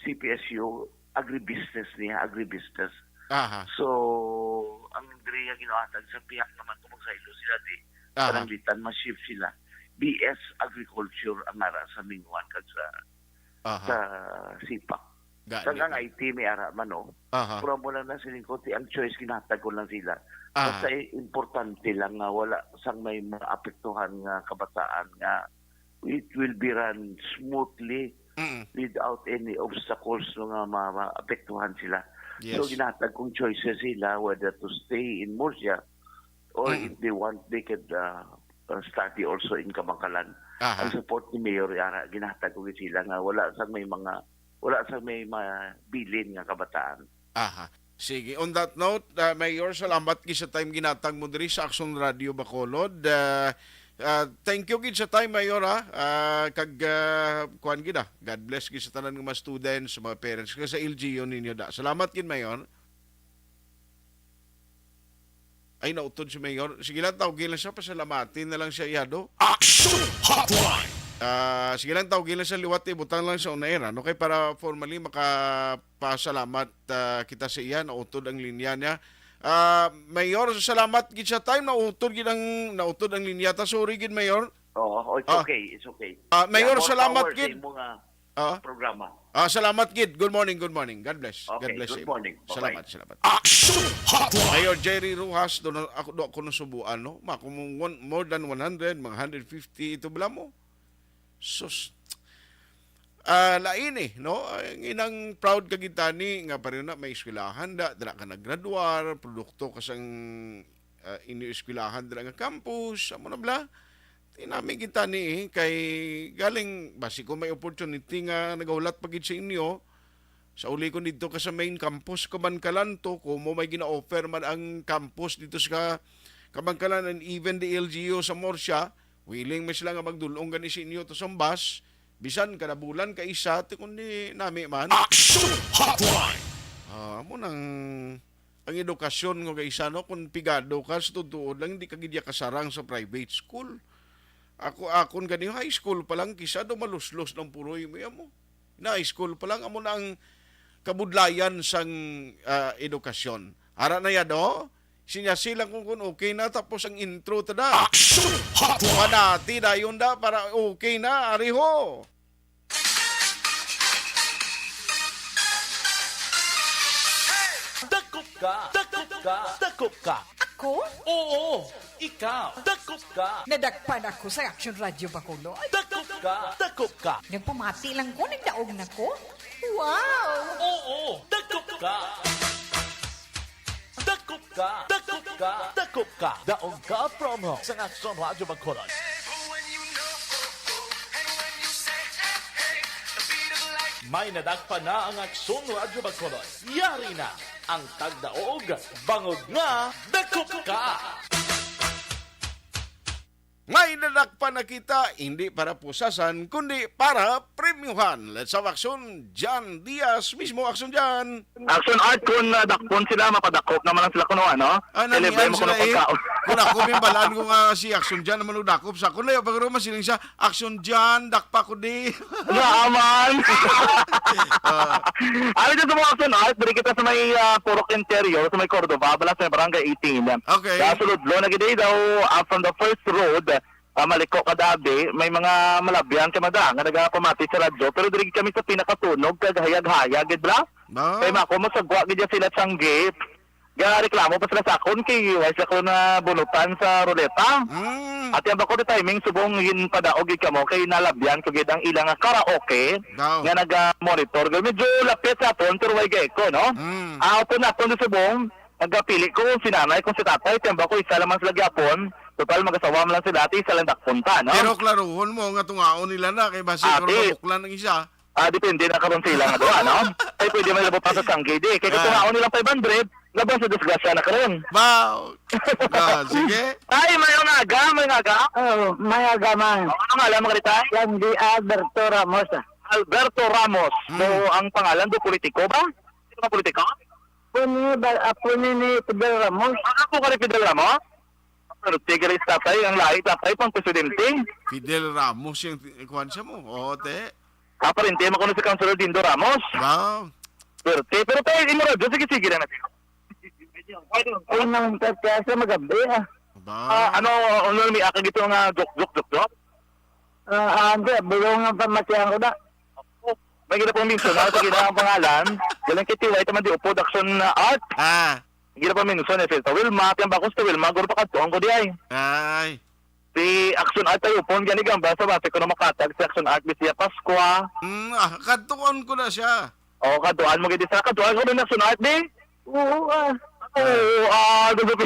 C P S U, agribusiness niya, agribusiness. Aha. So, ang diri nga ginahatag sa piyak naman kung magsaylo sila di, Aha. pananglitan, ma-shift sila. B S agriculture ang ara sa Minguan kag sa Aha. sa Sipak. Gani. Kag ang I T may ara man, no? Aha. Pero mo lang na siling ko, ti ang choice, ginatag ko lang sila. Aha. Basta i-, importante lang nga wala sang may maapektuhan nga kabataan nga it will be run smoothly Mm. without any obstacles, no, nga ma-, maapektuhan sila. So, Yes. ginatag kong choices sila whether to stay in Murcia or Mm. if they want, they could, uh, uh, study also in Kabankalan. Aha. Ang support ni Mayor Yara, ginatag ko gid sila nga wala sang may mga, wala sang may mabilin nga kabataan. Aha. Sige. On that note, uh, Mayor, salamat gid sa time ginatag mo diri sa Aksyon Radio Bacolod. Uh, uh, thank you gid sa time, Mayor, ha. Uh, kag, uh, kuwan gid, ah. God bless gid sa tanan nga mga students, sa mga parents, kag sa L G U ninyo, da. Salamat gid, Mayor. Ay, nautod si Mayor. Sige lang, tawgi lang siya, pasalamatin na lang siya, Yado. Action Hotline! Ah, sige lang, tawgi lang siya liwat, ibutang lang sa on air, ano? Kay para formally makapasalamat, ah, kita sa iya, nautod ang linya niya. Ah, Mayor, salamat gid sa time, nautod gid ang, nautod ang linya ta. Sorry gid, Mayor. Oo, it's Ah. okay, it's okay. Ah, Mayor, Yeah, more salamat power sa gid. imo nga Ah. programa. Ah, salamat gid. Good morning, good morning. God bless. God Okay, bless good sa imo. morning. Bye-bye. Salamat, salamat. Action Hotline. Mayor Jerry Rojas, doon na ako, doon ako nasubuan, no? Mako mo one, more than one hundred, mga hundred fifty, ito bala mo. Sus. Ah, lain eh, no? Ang inang proud ka gid tani nga pareho na may eskwelahan da, dira ka naggraduar, produkto ka sang, ah, inyo eskwelahan dira nga campus, amo na bala. Tinami kita ni, eh, kay galing basi ko may opportunity nga nagahulat pa gid sa inyo. Sa uli ko didto ka sa main campus, Kabankalan to, kumo may gina-offer man ang campus dito sa Kabankalan and even the L G U sa Murcia, willing man sila nga magdulong gani sa inyo to sa bus, bisan kada bulan ka isa, ti kundi nami man. Action Hotline! Ah, amo nang ang edukasyon nga kaisa, no, kung pigado ka, sa totoo lang, hindi ka gid ya kasarang sa private school. Ako, akon gani, high school pa lang, kisa do maluslos ng puroy mo, mo. Na high school pa lang, amo na ang kabudlayan sang, ah, edukasyon. Ara na yan, no? Sinya silang kung, kung okay na, tapos ang intro, tada. Action Hotline! Panati dayon da, para okay na, ari ho. Dakop ka, dakop ka, dakop ka. Ako? Oo, ikaw. Dakop ka. Nadakpan ako sa Action Radio Bacolod. Dakop ka, dakop ka. Nagpamati lang ko, nagdaog na ko. Wow! Oo, dakop ka. Dakop ka, dakop ka, dakop ka. Daog ka promo sa Action Radio Bacolod. May nadakpan na ang Aksyon Radyo Bacolod. Yari na! Ang tagdaog, bangod nga dakop ka. May nadakpan na kita, hindi para pusasan, kundi para premyuhan. Let's have Action Jan Diaz mismo, Action Jan. Action Art, kung, ah, dakpon sila, mapadakop naman lang sila kuno, ano? Ah, Deliver namian mo kuno sila, eh. Pagkaon. Kung ako, bimbalaan ko nga si Action Jan naman ang dakop sa akon. Layo pa guro masiling siya, "Action Jan, dakpa ko di." Naaman. Ah. Ano dyan sa mga Action Art? Diri kita sa may, ah, Purok Interior, sa may Cordova, bala sa may Barangay eighteen. Okay. Sa sulod lo, nagidi daw, ah, from the first road, ah, maliko ka dabi, may mga malabyan ka mada nga nagapamati sa radyo, pero diri kami sa pinakatunog, kag hayag-hayag, gid bala. Ba? Kay mako, masagwa gid sila sang gate. Gareklamo pa sila sa akon kay wala sila ko na bunutan sa ruleta. Mm. At yan ba ko di timing subong yun padaog gid kamo kay nalabyan ko gid ang ilang karaoke Daw. Nga naga-monitor. Medyo lapit sa aton pero way echo, no? Mm. Ah, upon naton di subong, nagapili ko kung si nanay, kung si tatay, tiyan ba ko isa lamang sila gyapon. Total, mag-asawa man lang sila, ati, isa lang dakpon ta, no? Pero klaruhon mo nga tungaon nila na kay basi Ati. Pero mabuklan ang isa. Ah, depende na karon sa ila nga duha, no? Ay, pwede may labot pa sa sanggi, di. Kay kung Ah. Tuhaon nilang five hundred, labas sa disgrasya na karon. Ba? Ah, sige. Tay, may aga, may aga. Oh, may aga man. Oh, ano ngalan mo, Tay? Landy Alberto Ramos, ah. Alberto Ramos. Hmm. So, ang pangalan do politiko ba? Sino ka politiko? Apo ni Bal-, apo ni, ni Fidel Ramos. Ah, apo ka ni Fidel Ramos? Pero tigre si tatay, ang lahi tatay, pang presidente. Fidel Ramos yung ti-, kuwan siya mo. Oo, te. Ah, parente mo kuno si Councilor Dindo Ramos. Wow. Swerte. Pero tayo, imo radyo, sige, sige na natin. Ay, nang tatiasa magabi, ah. Ba? Ah, ano, ano, may akag ito nga joke, joke, joke, joke? Ah, ah, hindi, bulong ang pamatihan ko na. May gina pong mention, ah, sige na ang pangalan. Galing kay T Y, tama di, Upod Action, ah, Art. Ah. Gina pong mention, eh, si Wilma, tiyang bakos si Wilma, guro pa kadtuan ko di ay. Ay. Si Action Art tayo pon gani gamba sa base ko na makatag si Action Art Bisaya Pascua. Mm, ah, kadtuon ko na siya. O, kadtuan mo gid sa kadtuan ko din Action Art di? Oo, ah. Oo, ah, gusto ko.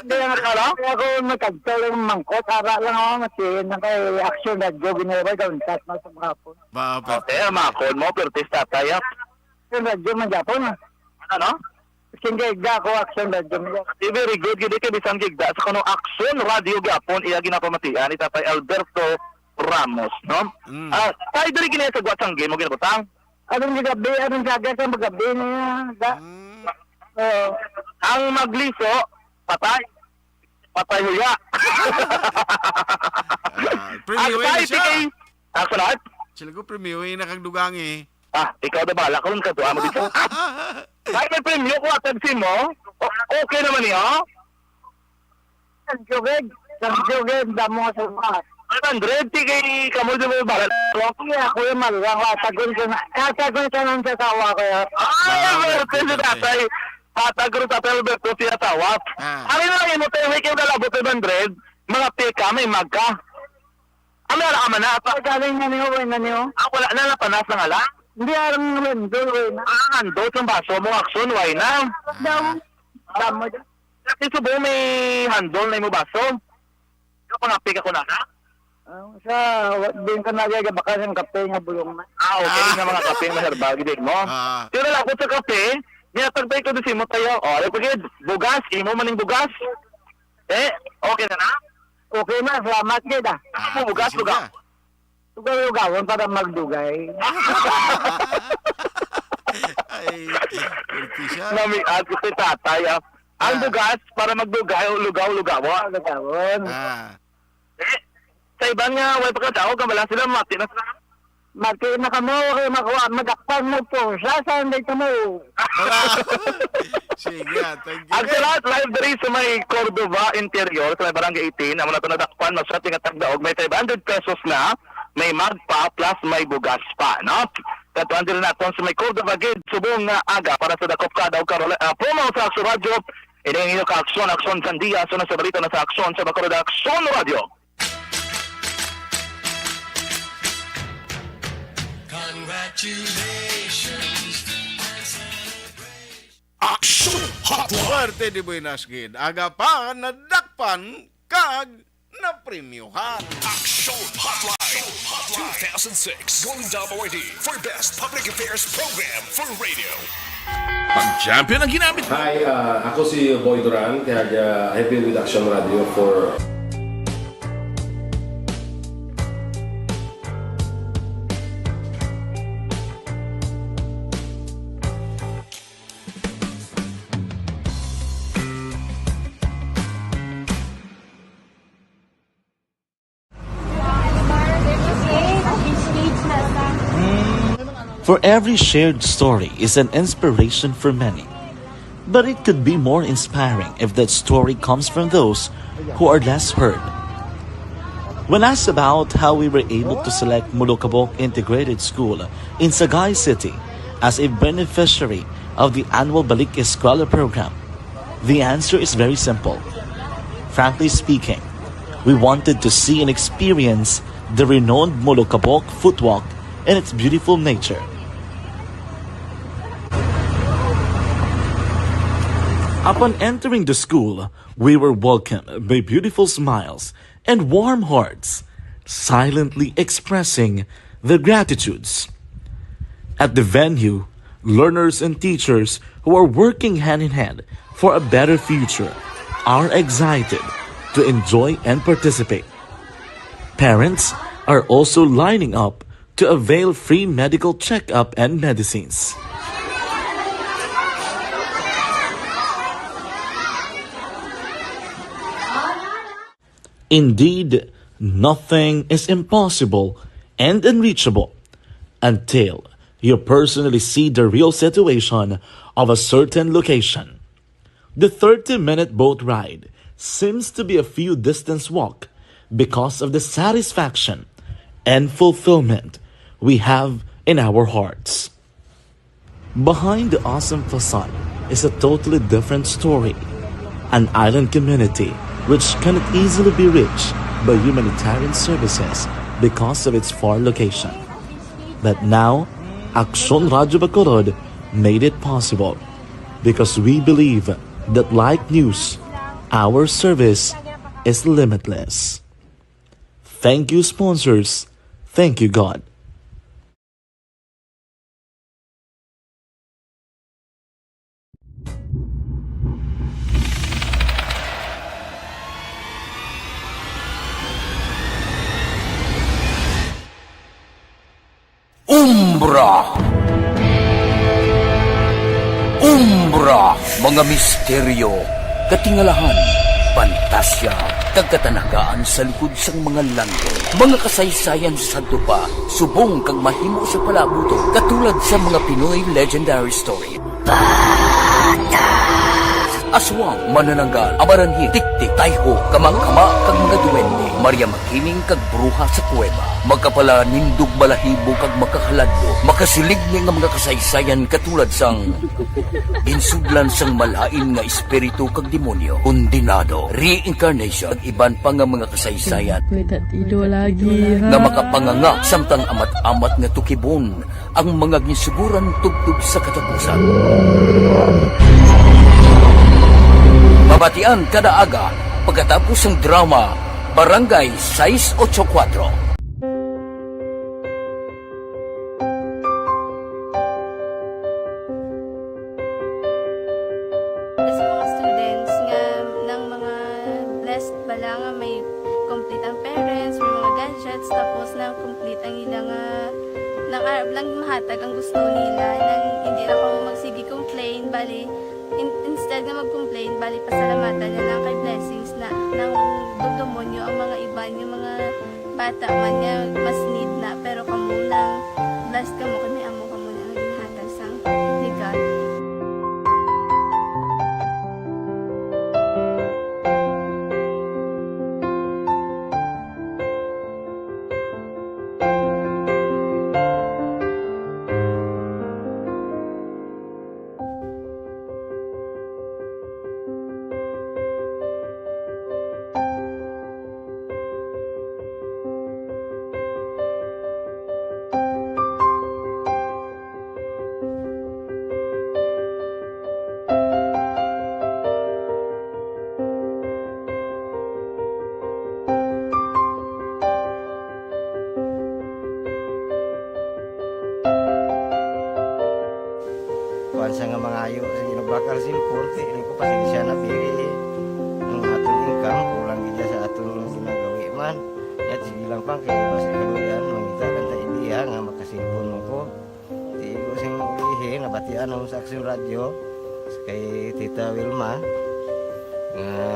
Hindi, ang Kala? Kaya ako nagkagto lang mangkot, ara lang ako, masihin lang kay Action Radyo, ginaway ka, untat na sa mga hapon. Ba, Okay, makon mo, pero tista tayo. Action Radyo, magyapon, ah. Ano? Singge, igda ako, Action Radyo, magyapon. Di, very good, gid kay bisan gigda sa kuno Action Radyo gyapon, iya ginapamatian ni Tatay Alberto Ramos, no? Mm. Ah, tayo diri gini sa Guatsangge mo ginabutang? Anong gabi, anong saga sa magabi niya, da? Mm. Oo. Ang magliso, patay. Patay huya. Ah, premium Ang na siya. T K, ah, salat? Sila ko premium na kag dugang eh. Ah, ikaw na bahala. Karon ka, tuwa mo dito. Ay, may premyo ko, atag si mo. O-, okay naman niya. Thank you, Ged. Thank you, Ged. Damo nga salamat. Five hundred, ti kay kamo di mo bahala. Kaya, Kuya Maluang, hatag ko sa, hatag ko sa nang sa asawa ko, ya. Ay, Ah, ang okay, swerte si okay. tatay. Hatag ko sa Tatay Alberto siya asawa. Ah. Ari na lang imo tayo, weekend na labot five hundred. Mga pika, may magka. Ano na ka man na? Ay, galing na niyo, way na niyo. Ah, wala na, napanas na nga lang. Hindi, arang handle, way na. Ah, handle, ang baso mo, Action, way na. Daw, Ah. damo dyan. Kasi subo may handle na imo baso. Ikaw, pangapi ka ko na, ha? Ah, sa, wa-, din ka nagay, baka ng kape nga bulong na. Ah, okay, Ah. Yung mga kape nga herbal, gid mo. Ah. Pero labot sa kape, niya, tagbay ko doon sa imo tayo. O, alam ko, gid, bugas, imo maning bugas. Eh, okay na na? Okay na, salamat, gid, ah. Ah, Ano mo, bugas, sige bugas? na. Lugaw-lugawan para magdugay. Ay, pwerte siya. Namiat ko si tatay, ah. Ang Ah. bugas para magdugay o lugaw-lugawan. Lugawan. Ah. Eh, sa iban nga, way pa kadaog, ang bala sila, mati na sila. Mati na kamo, kay makuha, madakpan mo po. Sa saan day kamo? Sige, ah, thank you. Ang salat, live diri sa may Cordova Interior, sa may Barangay eighteen, amo na to nadakpan, maswerte nga tagdaog, may five hundred pesos na, may magpa, plus may bugas pa, no? Katuan diri naton sa may Cordova, gid, subong nga aga para sa dakop ka daw, Carol, ah, promo sa Action Radio, ini ang inyo ka-aksyon, Action Sandia, so na sa balita na sa Action, sa Bacolod Action Radio. Congratulations and celebration. Action Hotline. Swerte di buenas gid. Aga pa, nadakpan kag napremyohan. Action Hotline. Two thousand six Golden Dove Awardee for Best Public Affairs Program for Radio. Champion ang ginamit. Hi, uh, ako si Boy Duran, kag uh, I've been with Action Radio for For every shared story is an inspiration for many. But it could be more inspiring if that story comes from those who are less heard. When asked about how we were able to select Molokabok Integrated School in Sagay City as a beneficiary of the annual Balik Eskwela program, the answer is very simple. Frankly speaking, we wanted to see and experience the renowned Molokabok footwalk and its beautiful nature. Upon entering the school, we were welcomed by beautiful smiles and warm hearts, silently expressing their gratitudes. At the venue, learners and teachers who are working hand in hand for a better future are excited to enjoy and participate. Parents are also lining up to avail free medical checkup and medicines. Indeed, nothing is impossible and unreachable until you personally see the real situation of a certain location. The thirty-minute boat ride seems to be a few distance walk because of the satisfaction and fulfillment we have in our hearts. Behind the awesome facade is a totally different story. An island community which cannot easily be reached by humanitarian services because of its far location. But now, Aksyon Radyo Bacolod made it possible because we believe that like news, our service is limitless. Thank you, sponsors. Thank you, God. Umbra. Umbra, mga misteryo, katingalahan, pantasya, kag katanagaan sa likod sang mga langit. Mga kasaysayan sa sadto pa, subong kag mahimo sa palaabuton, katulad sa mga Pinoy legendary story. Aswang, manananggal, amaranhit, tiktik, tayho, kamangkama, kag mga duwende, Maria Makiling kag bruha sa kuweba. Makapalanindog, balahibo, kag makahaladlok, makasiligni nga mga kasaysayan katulad sang ginsudlan sang malain nga espiritu kag demonyo, kondenado, reincarnation, kag iban pa nga mga kasaysayan May tatido lagi, ha? nga makapanganga samtang amat-amat nga tukibon ang mga ginsuguran tubtob sa katapusan. Mabatian kada aga pagkatapos sang drama Barangay sais ocho kuwatro. Sa mga students nga nang mga blessed bala nga may complete ang parents, may mga gadgets, tapos na complete ang ila nga nang arab lang mahatag ang gusto nila, nang hindi na kamo magsige complain, bali in, instead nga mag-complain, bali pasalamatan na lang kay blessings na nang dugdumon nyo ang mga iban, yung mga bata man nga mas need na, pero kamo nang blessed kamo kay may amo kamo na nga ginhatag sang regalo. Tingin ko, pasensya na, Piri. Ang aton income, kulang gid sa aton ginagawi man. Yat, sige lang, pang, kaya basta kaluyan, mangita lang ta idea nga makasilpon mo ko. Di ko sing ihi, nabatian ako sa Aksyon Radyo, kay Tita Wilma, nga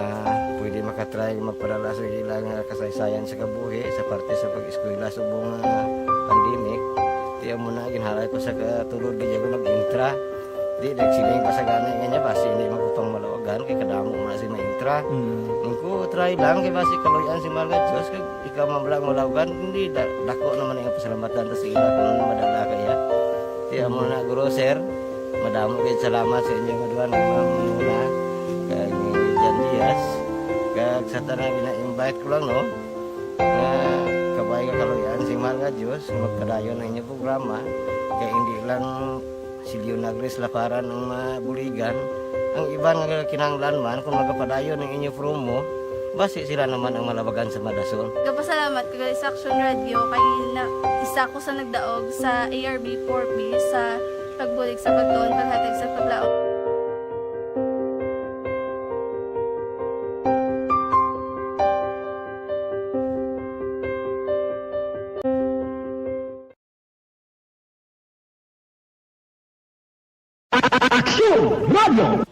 pwede makatry magpadala sa ilang kasaysayan sa kabuhi sa parte sa pag-eskwela subong nga pandemic. Di amo na, ginhalay ko sa katulod, di ako nag-intra. Di, nagsiling pa sa gani nga niya, basi hindi man ko pang malawagan, kay kadamo man si maintra. Mm. Ang ko, try lang, kay basi kaluyan si mahal nga Diyos, kag ikaw man lang malawagan, hindi, da-, dako naman ang pasalamatan ta sa ila kung ano madala kaya. Di, amo na, guro, sir, madamo kayo salamat sa inyong aduan, kay Ma'am Muna, kag Jan Diaz, kag sa tanan gina-invite ko lang, no? Nga kabay nga kaluyan si mahal nga Diyos, magpadayon ang inyong programa, kay hindi lang si Leonagris Laparan ang mabuligan, ang iban nga kinahanglan man, kung magapadayon ang inyo promo, basi sila naman ang malabagan sa madason. Gapasalamat ko sa Aksyon Radyo kay na, isa ko sa nagdaog sa A R B four B sa pagbulig sa pagtuon, paghatag sa paglaom. Aksyon Radyo!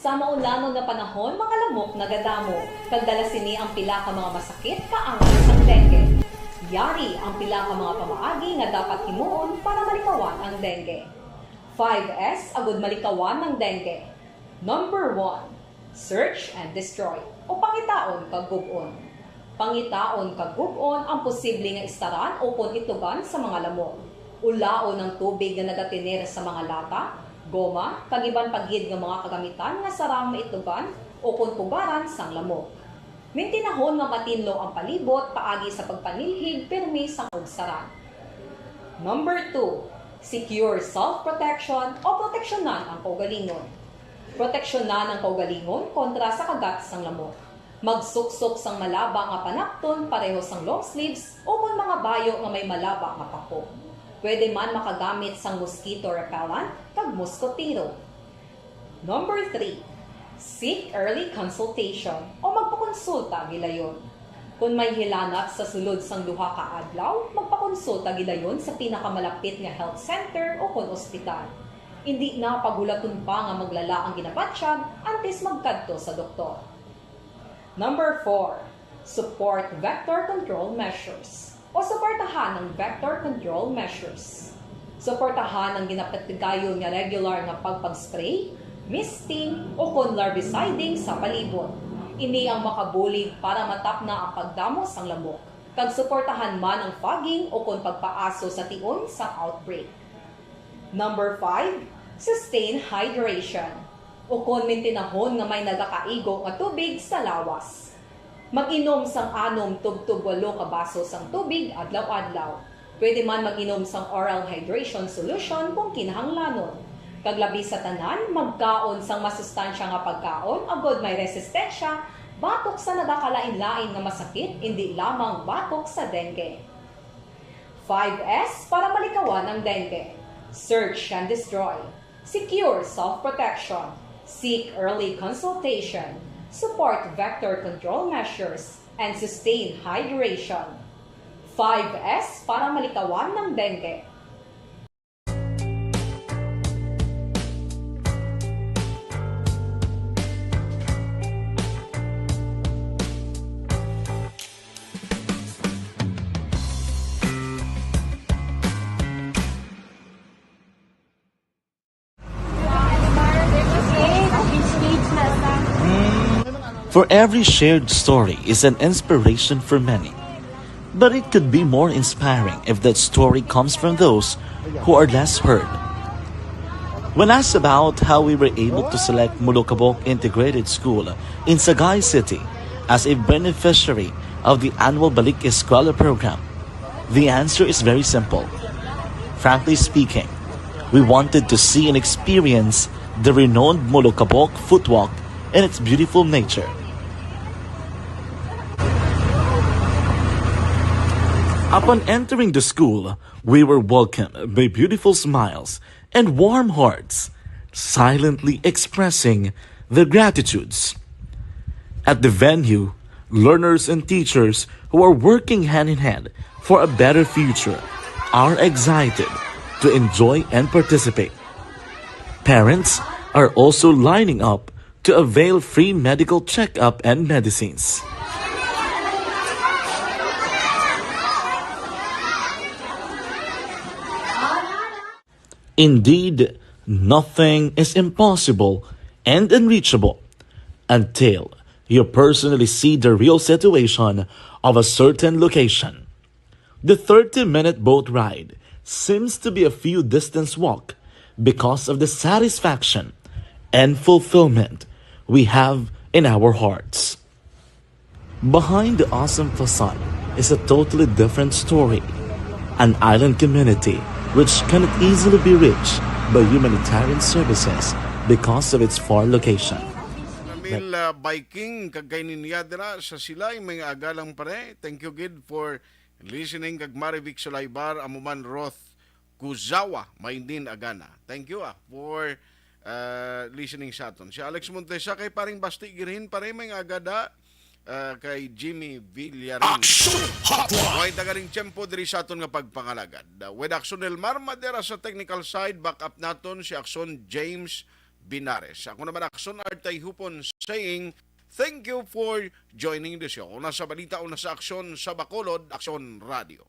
Sa maulanon nga panahon, mga lamok nagadamo, kag dala sini ang pila ka mga masakit kaangay sang dengue. Yari ang pila ka mga pamaagi nga dapat himuon para malikawan ang dengue. Five S agud malikawan ang dengue. Number one, search and destroy, o pangitaon kag gub-on. Pangitaon kag gub-on ang posible nga istaran ukon itugan sa mga lamok. Ulaon ang tubig nga nagatener sa mga lata, goma, kag iban pa gid nga mga kagamitan nga sarang maitugan ukon pugaran sang lamok. Mintinahon nga matinlo ang palibot paagi sa pagpanilhig pirmi sang ubsaran. Number two, secure self-protection o proteksyonan ang kaugalingon. Proteksyonan ang kaugalingon kontra sa kagat sang lamok. Magsuksok sang malaba nga panapton pareho sang long sleeves ukon mga bayo nga may malaba nga pako. Pwede man makagamit sang mosquito repellent kag moskotero. Number three, seek early consultation o magpakonsulta gilayon. Kon may hilanat sa sulod sang duha ka adlaw, magpakonsulta gilayon sa pinakamalapit nga health center ukon ospital. Indi na paghulaton pa nga maglala ang ginabatyag antes magkadto sa doktor. Number four, support vector control measures o suportahan ang vector control measures. Suportahan ang ginapatigayon nga regular nga pagpag-spray, misting, ukon larviciding sa palibot. Ini ang makabulig para matapna ang pagdamo sang lamok, kag suportahan man ang fogging ukon pagpaaso sa tion sang outbreak. Number five, sustain hydration. Ukon mintinahon nga may nagakaigo nga tubig sa lawas. Mag-inom sang anom tubtob walo ka baso sang tubig adlaw-adlaw. Pwede man mag-inom sang oral hydration solution kung kinahanglanon. Kag labi sa tanan, magkaon sang masustansya nga pagkaon agod may resistensya batok sa nagakalain-lain nga masakit, indi lamang batok sa dengue. Five S para malikawan ang dengue. Search and destroy. Secure self-protection. Seek early consultation. Support vector control measures. And sustain hydration. Five S para malikawan ang dengue. For every shared story is an inspiration for many. But it could be more inspiring if that story comes from those who are less heard. When asked about how we were able to select Mulukabok Integrated School in Sagay City as a beneficiary of the annual Balik Eskwela program, the answer is very simple. Frankly speaking, we wanted to see and experience the renowned Mulukabok footwalk and its beautiful nature. Upon entering the school, we were welcomed by beautiful smiles and warm hearts, silently expressing their gratitudes. At the venue, learners and teachers who are working hand in hand for a better future are excited to enjoy and participate. Parents are also lining up to avail free medical checkup and medicines. Indeed, nothing is impossible and unreachable until you personally see the real situation of a certain location. The thirty-minute boat ride seems to be a few distance walk because of the satisfaction and fulfillment we have in our hearts. Behind the awesome facade is a totally different story. An island community which cannot easily be reached by humanitarian services because of its far location. Namil uh, Biking kag kay niya dira sa Silay, mga aga lang pare. Thank you gid for listening kag Marivic Sulaybar, amo man Roth Kuzawa, Mainin Agana. Thank you ah for uh, listening sa aton. Si Alex Montesa kay paring Basti Girhin, pare, mga aga da uh, kay Jimmy Villarin. Action Hotline! Way tagaling tiyempo diri sa aton nga pagpangalagad. Uh, with Action Del Mar Madera sa technical side, back up naton si Action James Binares. Ako naman, Action Artay Hupon, saying, thank you for joining the show. Una sa balita, una sa aksyon sa Bacolod, Aksyon Radio.